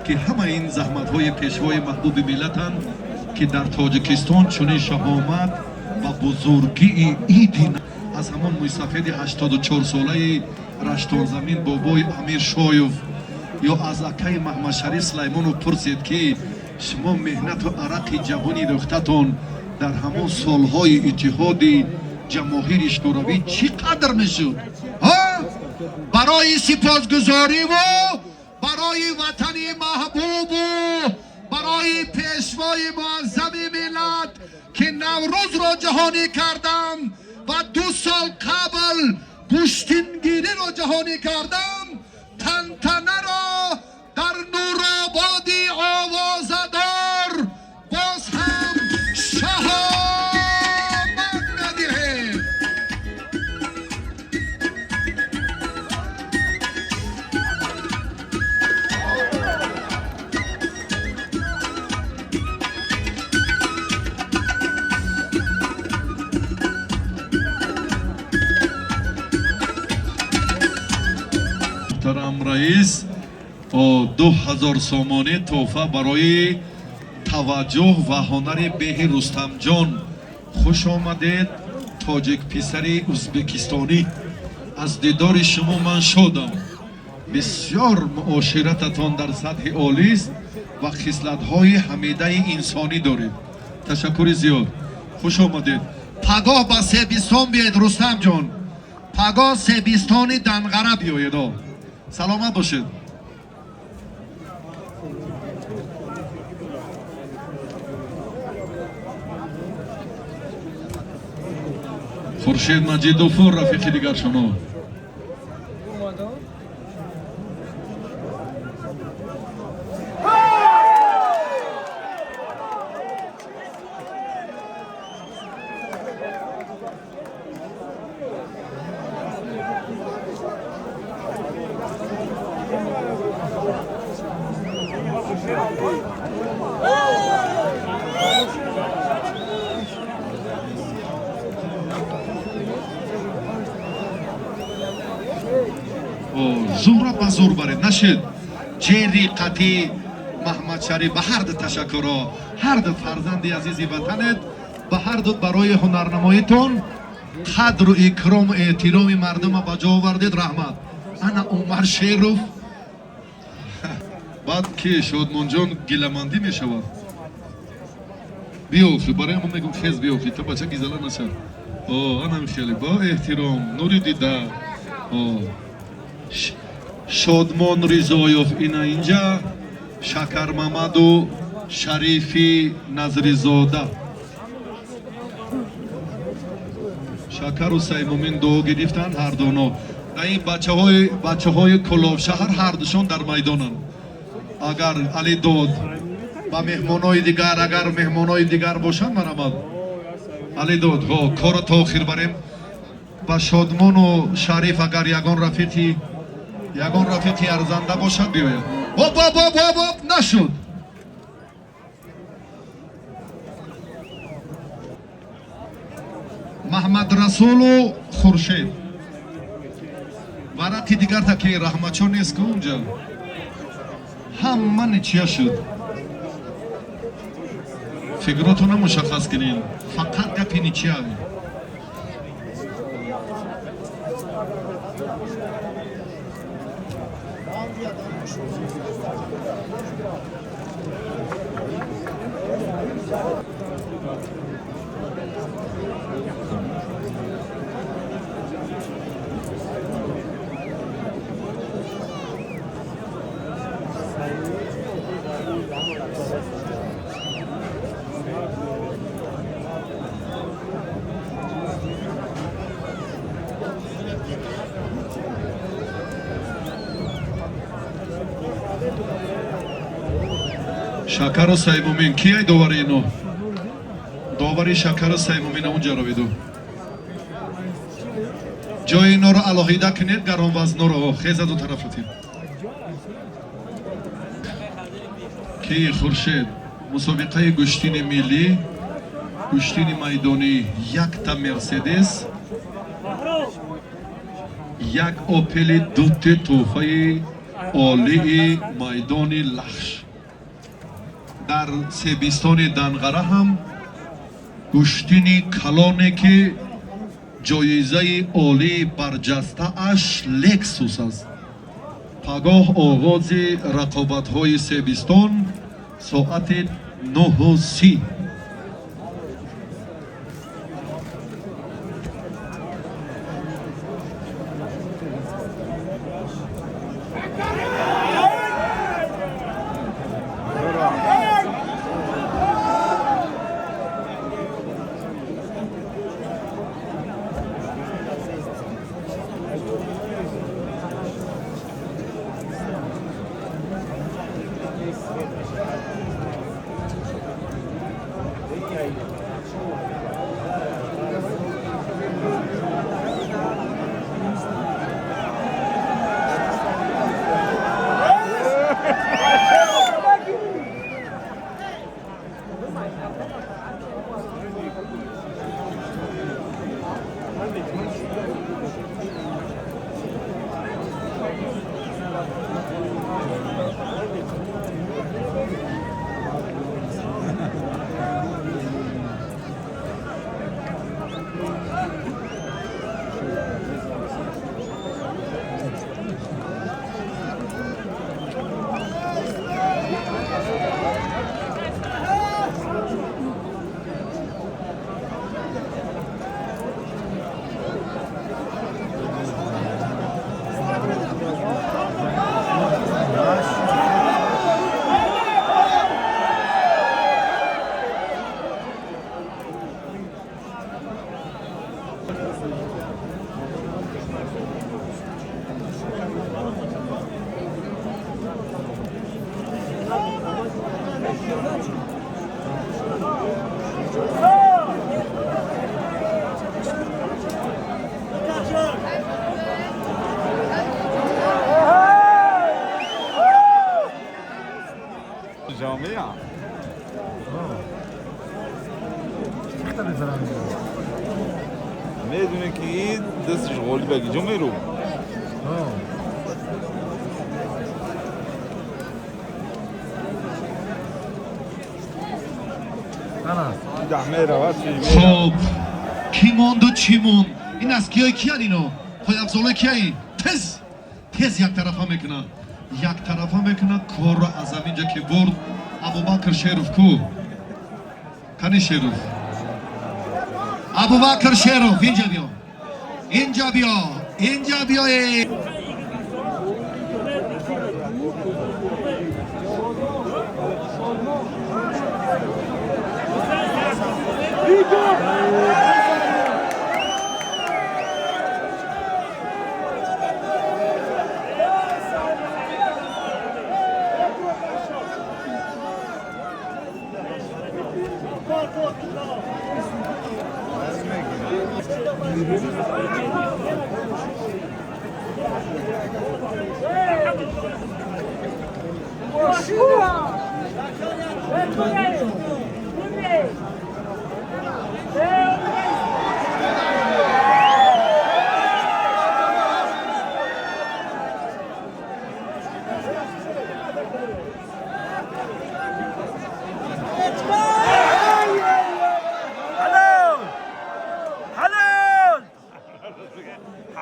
ки ҳама ин заҳматҳои пешвои маҳбуби миллатанд, ки дар Тоҷикистон чунин шаҳомат ва бузургии иди. Аз ҳамон мӯйсафеди 84-солаи раштонзамин, бобои Амир Шоев, ё аз акаи Маҳмадшариф Сулаймонов пурсед, ки шумо меҳнату арақи ҷавони рӯхтатон дар ҳамон солҳои Иттиҳоди Ҷамоҳири Шӯравӣ чӣ қадр мешуд? Ҳа, барои сипосгузориву барои ватани маҳбубу барои пешвои муаззами миллат, ки Наврӯзро ҷаҳонӣ кардам ва 2 сол қабл гӯштингириро ҷаҳонӣ кардам, тантанаро дар Нурободи овозадор боз ҳам шаҳомат медиҳем. Муҳтарам раис, 2000 сомонӣ тӯҳфа барои таваҷҷӯҳ ва ҳунари беҳи Рустамҷон. Хуш омадед, тоҷик писари узбекистонӣ. Аз дидори шумо ман шодам. Бисёр муоширататон дар сатҳи олист ва хислатҳои ҳамидаи инсонӣ доред. Ташаккури зиёд, хуш омадед. Пагоҳ ба Себистон биед, Рустамҷон. Паго Себистони Данғара биёед. Саломат бошед. Хуршед Маҷидову рафиқи дигаршоно. Зура ба зур баред нашед. Ҷери қатӣ Маҳмадшариф ба ҳарду ташаккурро, ҳарду фарзанди азизи ватанет, ба ҳарду барои ҳунарнамоитон қадру икрому эҳтироми мардума ба ҷо овардед, раҳмат. Ана Умар Шеров. Баъд ки Шодмонҷон гиламандӣ мешавад. Биёхи, барои мо мегум, хез биёхи, то бача гизала нашад. О, анам хеле бо эҳтиром, нури дида. О, Шодмон Ризоев ина инҷа, Шакармамаду Шарифи Назризода. Шакару Саймумин дуо гирифтанд ҳардуно. Дар ин бачаҳои Кулобшаҳр ҳардушон дар майдонанд. Агар Алидод ба меҳмонои дигар, агар меҳмонои дигар бошанд, марамад. Алидод, ҳо, корро то охир барем. Ба Шодмону Шариф агар ягон рафиқи арзанда бошад, биёяд. Оп, оп, оп, оп, оп, нашуд. Маҳмадрасулу Хуршед. Варақи дигар таки раҳматчо нест ку унҷа. Ҳама ничья шуд. Фигуротонро мушаххас кунед. Фақат гапи ничья. Шакару Саймумин, ки ай довари ино? Довари Шакару Саймумин унҷа равиду. Ҷои иноро алоҳида кунед, гаронвазноро хезаду тарафатин. Ки Хуршед, мусобиқаи гӯштини миллӣ, гӯштини майдонӣ, якта Мерседес, як Опели, дути тӯҳфаи олии майдони Лахш. Дар Себистони Данғара ҳам гӯштини калоне, ки ҷоизаи олии барҷастааш Лексус аст. Пагоҳ оғози рақобатҳои Себистон соати 9:30. جامعه میدونه که این دستش غالی بگی جو میرو. Хуб, кӣ монду, чӣ монд? Ин аз киёи киян? Ино пойафзолои кияи? Тез тез яктарафа мекунад, яктарафа мекунад корро. Аз ҳаминҷа ки бурд, Абубакр Шеров ку? Кани Шеров? Абубакр Шеров, инҷа биё, инҷа биё, инҷа биёе.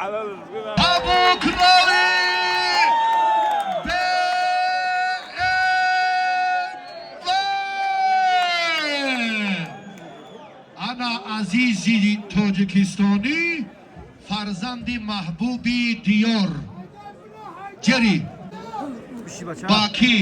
حلال حلال. Абукрови БМВ! Ана азизи тоҷикистонӣ, фарзанди маҳбуби диёр, ҷери бакӣ.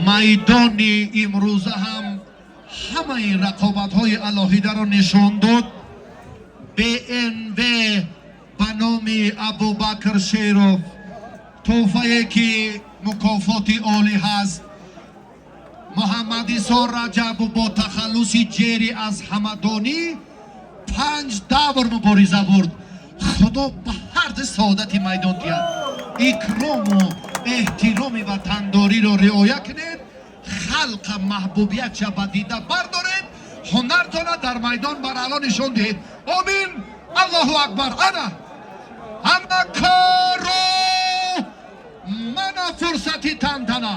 Майдони имрӯза ҳам ҳамаи рақобатҳои алоҳидаро нишон дод. БНВ ба номи Абубакр Шеров, тӯҳфае ки мукофоти олӣ ҳаст. Муҳаммадисо Раҷабов бо тахаллуси Ҷери аз Ҳамадонӣ панҷ давр мубориза бурд. Худо ба ҳарду саодати майдон диҳад. Икрому эҳтироми ватандориро риоя кунед, халқа маҳбубиятша ба дида бардоред, ҳунартона дар майдон бараъло нишон диҳед. Омин, Аллоҳу акбар. Ана ҳама кору мана фурсати тантана.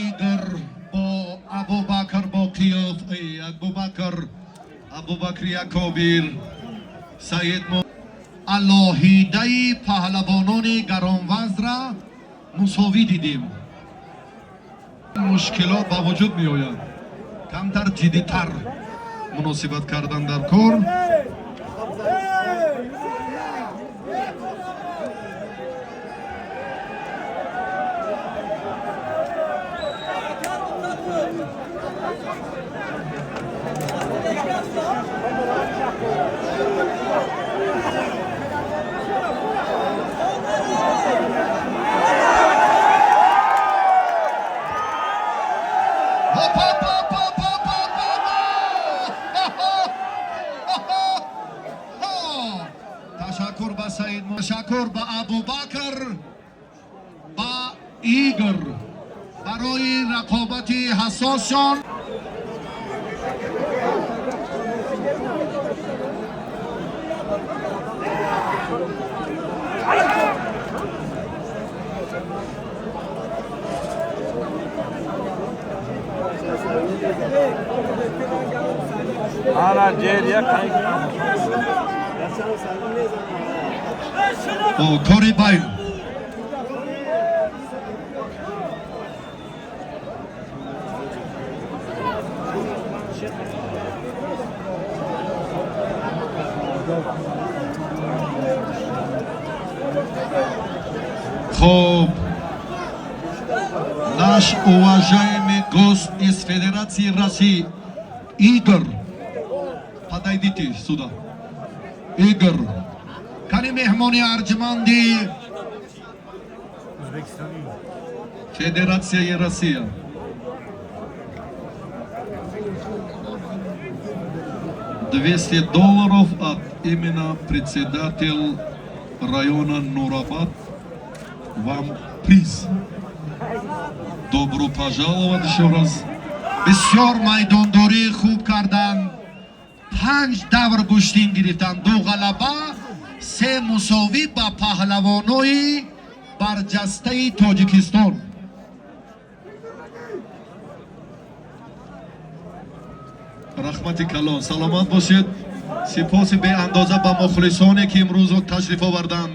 Игор бо Абубакр Боқиёв, Абубакр, Абубакри Акобир, Саид алоҳидаи паҳлавонони гаронвазнра мусовӣ дидем. Мушкилот ба вуҷуд меояд, камтар ҷиддитар муносибат кардан дар кор. Игор барои рақобати ҳассосшон. Ана ҷер як. О, кори бай. Хоб, наш уважаемый гость из Федерации России Игорь, подойдите сюда. Игорь. Кани, меҳмони арҷманди Федерация Россия. $200 от именно председатель района Нурабад вам приз. Добро пожаловать еще раз. Бисёр майдондории хуб карданд, панҷ давр гӯштин гирифтанд, ду ғалаба, се мусовӣ ба паҳлавонои барҷастаи Тоҷикистон. Раҳмати калон, саломат бошед. Сипоси беандоза ба мухлисоне, ки имрӯз ташриф оварданд.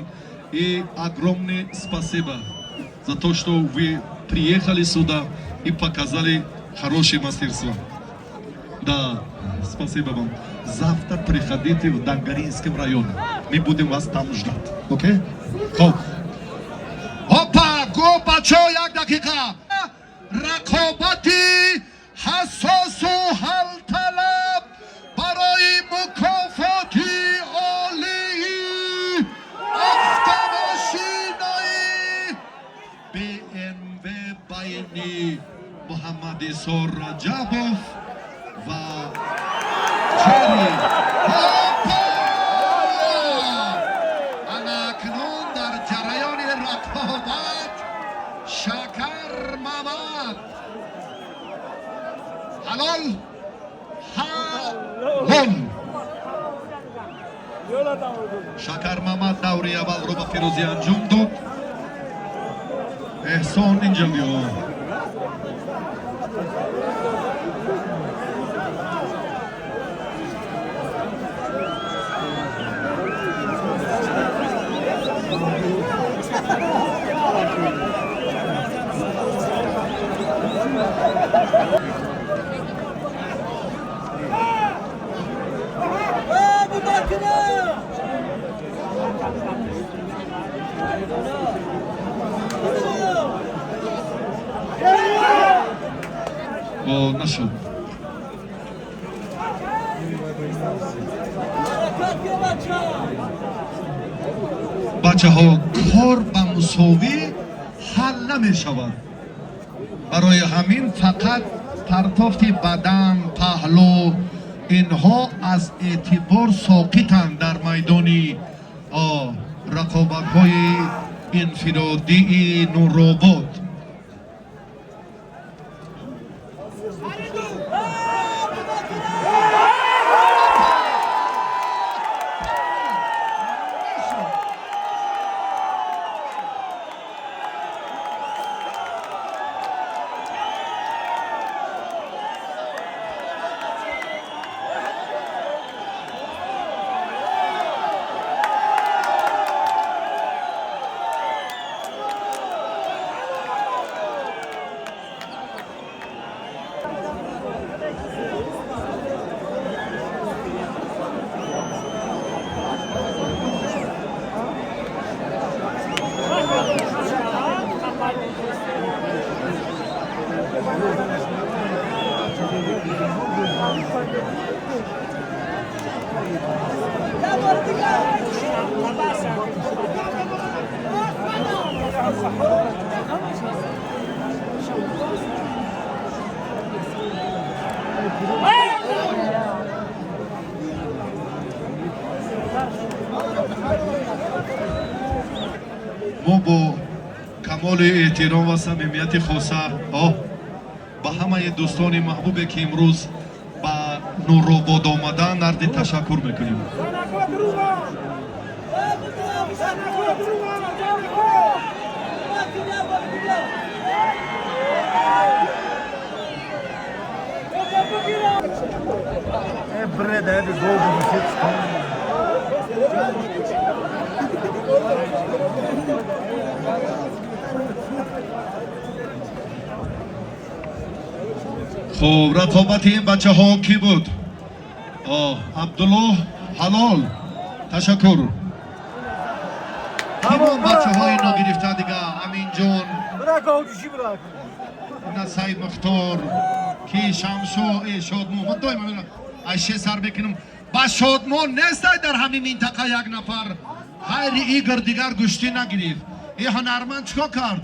И огромное спасибо за то, что вы приехали сюда и показали хорошее мастерство. Да, спасибо вам. Завтра приходите в Дангаринском районе, мы будем вас там ждать. Окей? Хоб. Опа, го, бачо, як дақиқа, рақобати ҳассосу ҳалталаб барои мукофоти олии автомошинаи БМВ байни Муҳаммадисор Раҷабов ва Чери. Опа! Ана акнун дар ҷараёни рақобат Шакар Мамад. Ҳалол, ҳалол. Шакар Мамад даври аввалро ба пирӯзӣ анҷом дод. Эҳсон, инҷа биё. О, нашуд. Бачаҳо, кор ба мусовӣ ҳал намешавад. Барои ҳамин фақат партофти бадан, паҳлӯ, инҳо аз эътибор соқитанд дар майдони рақобатҳои инфиродии Нуробод. Мо бо камоли Камоли эҳтиром ва самимияти хоса ба ҳамаи дӯстони маҳбубе, ки имрӯз ба Нуробод омаданд, арзи ташаккур мекунем. Хуб, рақобати ин бачаҳо кӣ буд? Абдуллоҳ Ҳалол, ташаккур. Кӣ бо бачаҳои ногирифта дига? Аминҷон, на Саид Мухтор, ки Шамшо, Шодмон. Ман доим айше сар мекунам ба Шодмон. Нестай дар ҳамин минтақа як нафар ғайри Игор дигар гӯштӣ нагирифт. И ҳунарманд чикор кард?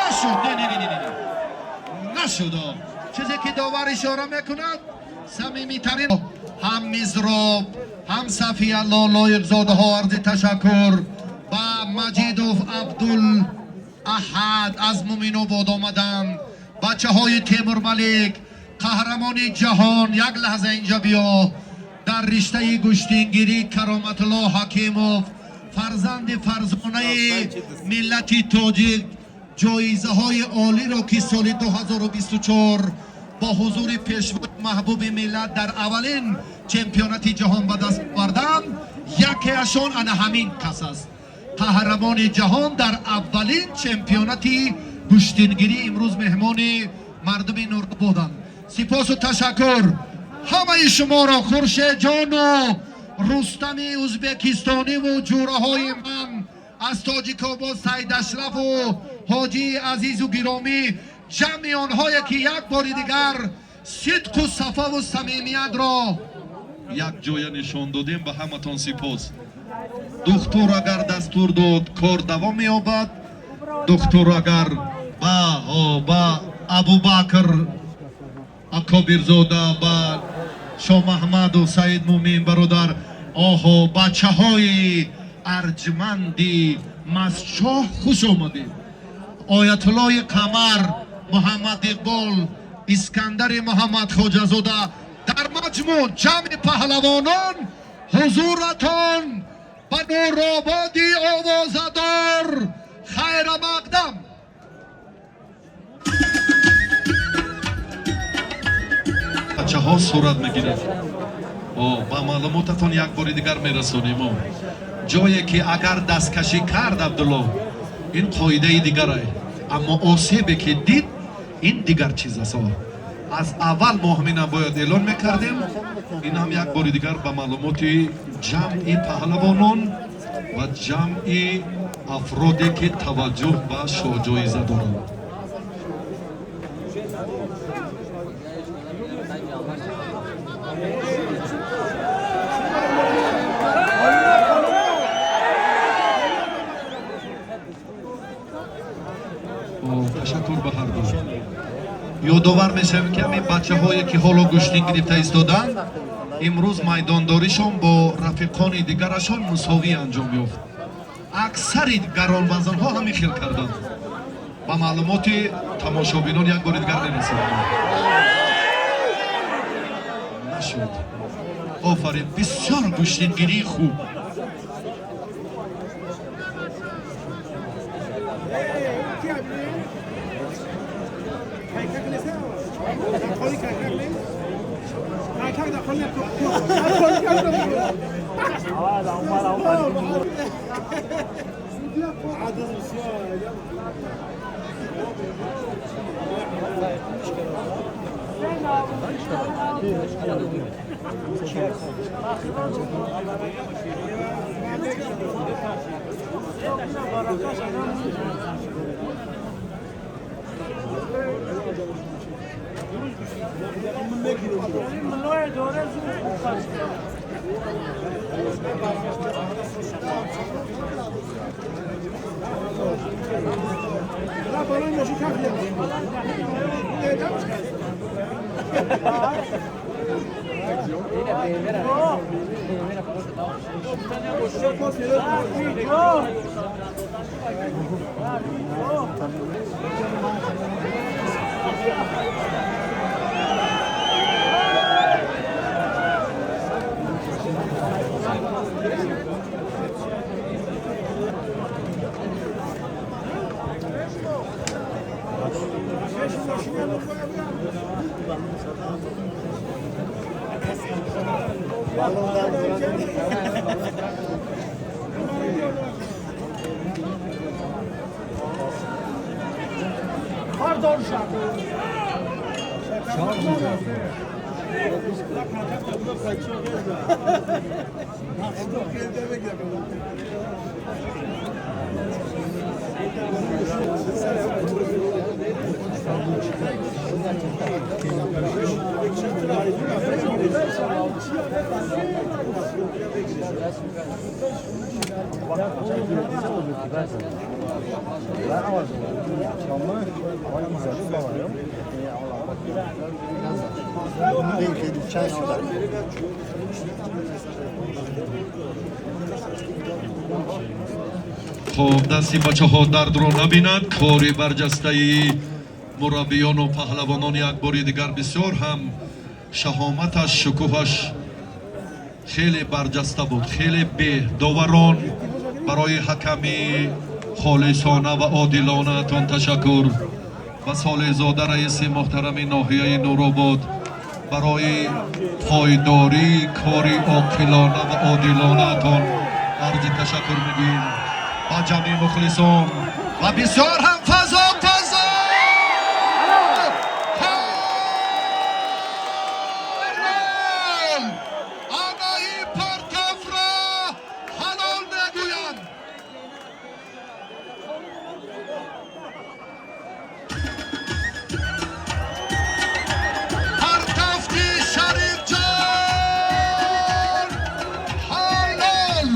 Нашуд, не, не, не, не, нашуд. Чизе ки довар ишора мекунад, самимитарин. Ҳам Мизроб, ҳам Сафиялло Лоиқзодаҳо арзи ташаккур. Ба Маҷидов Абдул Аҳад аз Муминобод омаданд. Бачаҳои Темурмалик, қаҳрамони ҷаҳон, як лаҳза инҷа биё, дар риштаи гӯштингирӣ Кароматулло Ҳакимов, фарзанди фарзонаи миллати тоҷик, ҷоизаҳои олиро, ки соли 2024 бо ҳузури пешвои маҳбуби миллат дар аввалин чемпионати ҷаҳон ба даст оварданд, якеашон ана ҳамин кас аст. Қаҳрамони ҷаҳон дар аввалин чемпионати гӯштингирӣ имрӯз меҳмони мардуми Нурободанд. Сипосу ташаккур ҳамаи шуморо, Хуршедҷону Рустами узбекистониву ҷураҳои ман аз Тоҷикобод, Саидашрафу ҳоҷии азизу гиромӣ, ҷамъи онҳое, ки як бори дигар сидқу сафову самимиятро якҷоя нишон додем, ба ҳаматон сипос. Духтур агар дастур дод, кор давом меёбад. Духтур агар ба Абубакр Акобирзода, ба Шомаҳмаду Саид Мумин бародар, оҳо, бачаҳои арҷманди Масчоҳ, хуш омадед. Оятуллои Қамар, Муҳаммад Иқбол, Искандари Муҳаммад Хоҷазода, дар маҷмӯъ ҷамъи паҳлавонон, ҳузуратон ба Нурободи овозадор хайрамақдам. Бачаҳо сурат мегирад. Ба маълумотатон як бори дигар мерасонем, ҷое ки агар дасткашӣ кард Абдулло, ин қоидаи дигарае, аммо осебе ки дид, ин дигар чиз аст. Аз аввал мо ҳамина бояд эълон мекардем. Ин ҳам як бори дигар ба маълумоти ҷамъи паҳлавонон ва ҷамъи афроде, ки таваҷҷӯҳ ба шоҳҷоиза доранд. Ташаккур ба ҳар ду. Ёдовар мешавем, ки ҳамин бачаҳое, ки ҳоло гӯштин гирифта истоданд, имрӯз майдондоришон бо рафиқони дигарашон мусовӣ анҷом ёфт. Аксари гаронвазонҳо ҳамин хел карданд. Ба маълумоти тамошобинон як бори дигар мерасонем. Нашуд. Офарин, бисёр гӯштингирии хуб. Хуб, дасти бачаҳо дардро набинад. Кори барҷастаи мураббиёну паҳлавонон як бори дигар бисёр ҳам шаҳоматаш, шукӯҳаш хеле барҷаста буд, хеле беҳ. Доварон, барои ҳаками холисона ва одилонаатон ташаккур. Ва Солеҳзода, раиси муҳтарами ноҳияи Нуробод, барои пойдории кори оқилона ва одилонаатон арзи ташаккур мегӯем. Ба ҷамъи мухлисон ва бисёр ҳам фазо фазо ҳалол. Анаи партафра ҳалол мегӯянд. Партафти Шарифҷон ҳалол.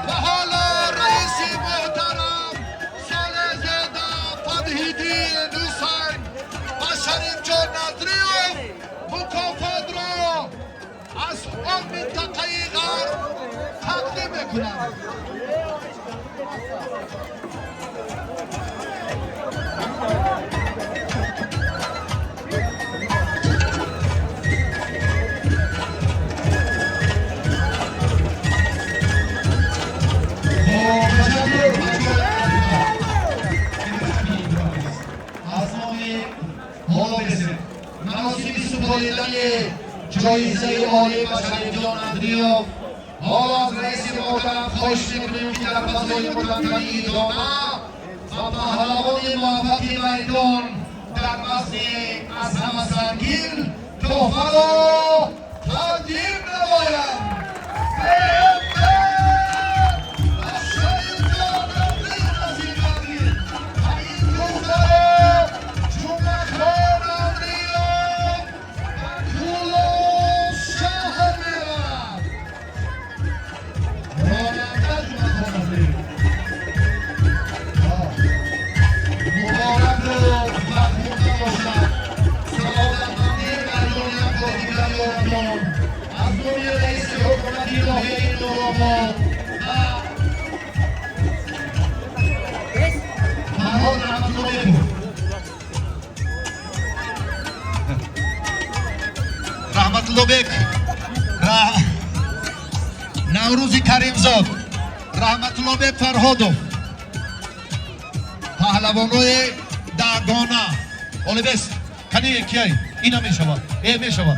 Ва ҳоло раиси муҳтарам Солеҳзода Фатҳиддин Ҳусайн ба Шарифҷон Назриёв мукофотро аз он минтақаи ғарб тақдим мекунанд. Аз номи ҳоло маросими супоридани ҷоизаи олӣ ба Шарифҷон Назриёв, ҳоло аз раиси муҳтарам хоҳиш мекунем, ки дар фазои мутантанӣ идома ва паҳлавони муваффақи майдон дар вазни аз ҳама сангин тӯҳфаро тақдим намоянд. Шарифҷон Назриёв насиб гардид ва ин тӯҳфаро Ҷумъахон Назриёв ба Кӯлоб шаҳр мебарад. Ронанда Ҷумъахон Назриёв, мубораку бархурда бошад. Саодатмандии майдон як бор дигар ёратон. Аз номи раиси ҳукумати ноҳияи Нуробод ва Фарҳод Раҳматуллобеков. Раҳматуллобек, Наврӯзи Каримзод, Раҳматуллобек Фарҳодов, паҳлавонои дагона. Олибес кани кияй? Ина мешавад, э мешавад.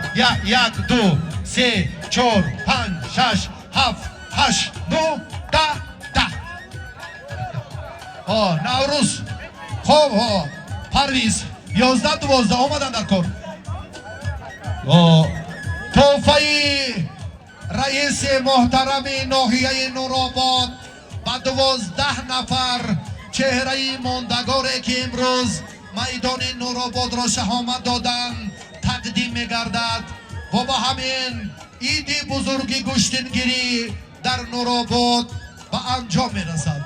Як, ду, се, чор, панҷ, шаш, ҳафт, ҳашт, нӯ, 10, 10. О, Наврӯз, хоб, ҳо, Парвиз, 11, 12 омадан дар кор. О, тӯҳфаи раиси муҳтарами ноҳияи Нуробод ба 12 нафар чеҳраи мондагоре, ки имрӯз майдони Нурободро шаҳомат доданд, тақдим мегардад ва ба ҳамин иди бузурги гӯштингирӣ дар Нуробод ба анҷом мерасад.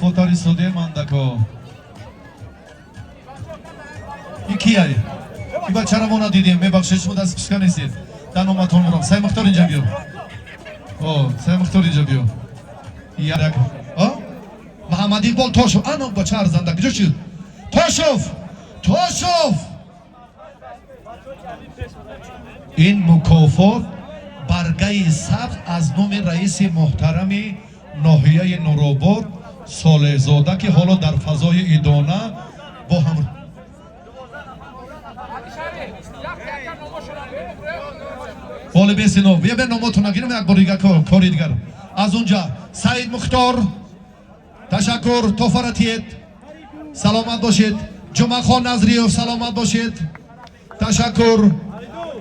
Мукофотари судем андако. Ин кияй? Ин бачаро мо надидем, мебахшед, шумо даст пишка нестед. Дар номатон мурам. Сай Мухтор, инҷа биё. О, Сай Мухтор, инҷа биё. Як. А? Муҳаммад Иқбол Тошов. Ано бача арзанда. Куҷо шуд? Тошов! Тошов! Ин мукофот баргаи сабз аз номи раиси муҳтарами ноҳияи Нуробод Солеҳзода, ки ҳоло дар фазои идона бо ҳам Ғолибесино, бия, номотона гирам, як бор дигар, кори дигар. Аз унҷа Саид Мухтор, ташаккур, тофаратиет, саломат бошед. Ҷумъахон Назриев, саломат бошед, ташаккур.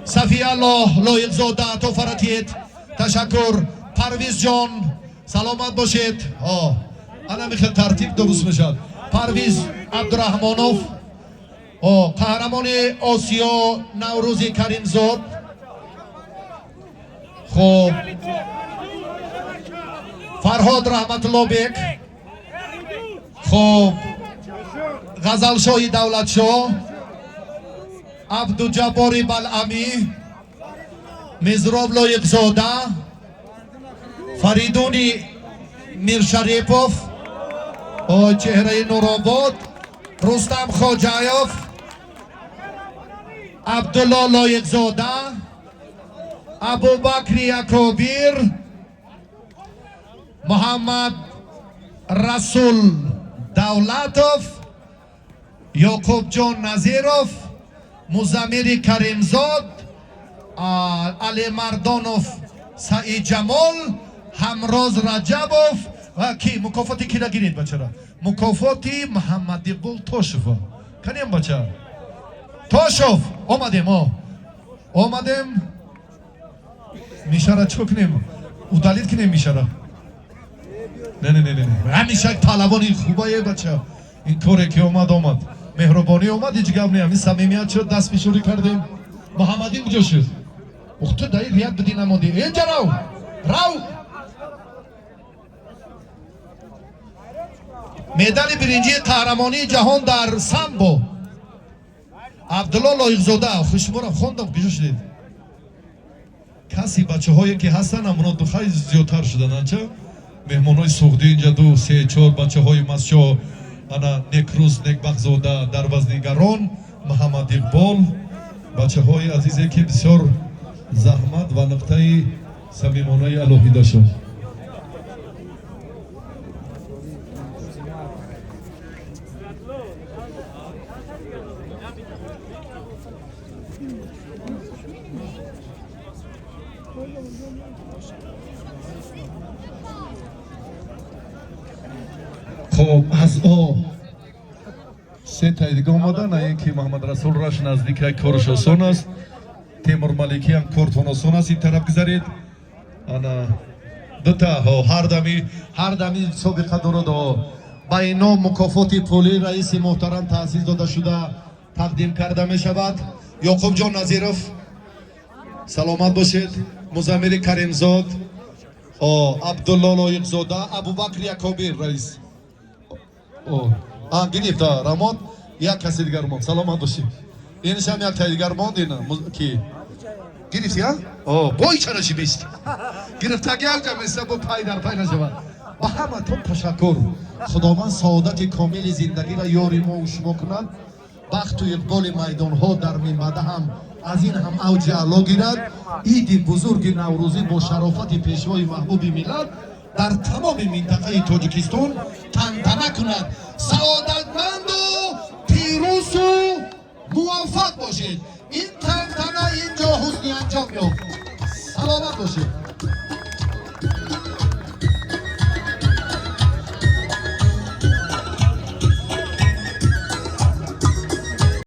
Сафиаллоҳ Лоиқзода, тофаратиет, ташаккур. Парвизҷон, саломат бошед. Ана михел тартиб дуруст мешавад. Парвиз Абдураҳмонов, қаҳрамони Осиё Наврӯзи Каримзод. Хуб, Фарҳод Раҳматуллобек, хуб, Ғазалшоҳи Давлатшоҳ, Абдуҷаббори Балъамӣ, Мизроб Лоиқзода, Фаридуни Миршарипов, чеҳраи Нуробод, Рустам Хоҷаёв, Абдулло Лоиқзода, Абубакри Акобир, Муҳаммад Расул Давлатов, Ёқубҷон Назиров, Музаммири Каримзод, Алимардонов Саидҷамол, Ҳамроз Раҷабов. Ва ки мукофоти кира гиред, бачара? Мукофоти Муҳаммадиқбол Тошева. Канем, бача Тошов, омадем, о омадем. Мишара чико кунем? Удалить кунем мишара? Не, не, не, не, ҳамиша паҳлавони хубае, бача. Ин коре ки омад, омад, меҳрубонӣ омад, ҳеҷ гап не, ҳамин самимият шуд, даст фишурӣ кардем. Муҳаммадин куҷо шуд? Ух, ту даи рият бидӣ, намондӣ. Инҷа рав, рав. Медали биринҷии қаҳрамонии ҷаҳон дар самбо, Абдулло Лоиқзода. Шуморо хондам, куҷо шудед? Каси бачаҳое ки ҳастанд, амно духай зиёдтар шуданд анча. Меҳмонҳои суғдӣ инҷа ду, се, чор бачаҳои масчо. Ана Некрӯз Некбахтзода дар вазнигарон, Муҳаммад Иқбол, бачаҳои азизе, ки бисёр заҳмат ва нуқтаи самимонаи алоҳида шуд. Хоб, аз о се таи дига омада, на ин ки Муҳаммад Расул раш наздика, корш осон аст. Темур Маликӣ ҳам кортон осон аст, ин тараф гузаред. Ана дута ҳар дами, ҳар дами собиқа дорад. Ба ино мукофоти пулӣ раиси муҳтарам таъсис дода шуда тақдим карда мешавад. Ёқубҷон Назиров, саломат бошед. Музаммири Каримзод, Абдулло Лоиқзода, Абубакр Якобир, раис гирифта рамон. Як каси дигар монд, саломат бошед. Иншам як таи дигар монд. Ина ки гирифти? Бой чара шибист гирифтаги якҷа меса, бо пай дар пай нашавад. Ба ҳаматон ташаккур. Худованд саодати комили зиндагиро ёри мо шумо кунад, бахту иқболи майдонҳо дар минбаъда ҳам аз ин ҳам авҷи аъло гирад. Иди бузурги наврӯзӣ бо шарофати пешвои маҳбуби миллат дар тамоми минтақаи Тоҷикистон тантана кунад. Саодатманду пирӯзу муваффақ бошед. Ин тантана ин ҷо ҳусни анҷом ёфт. Саломат бошед.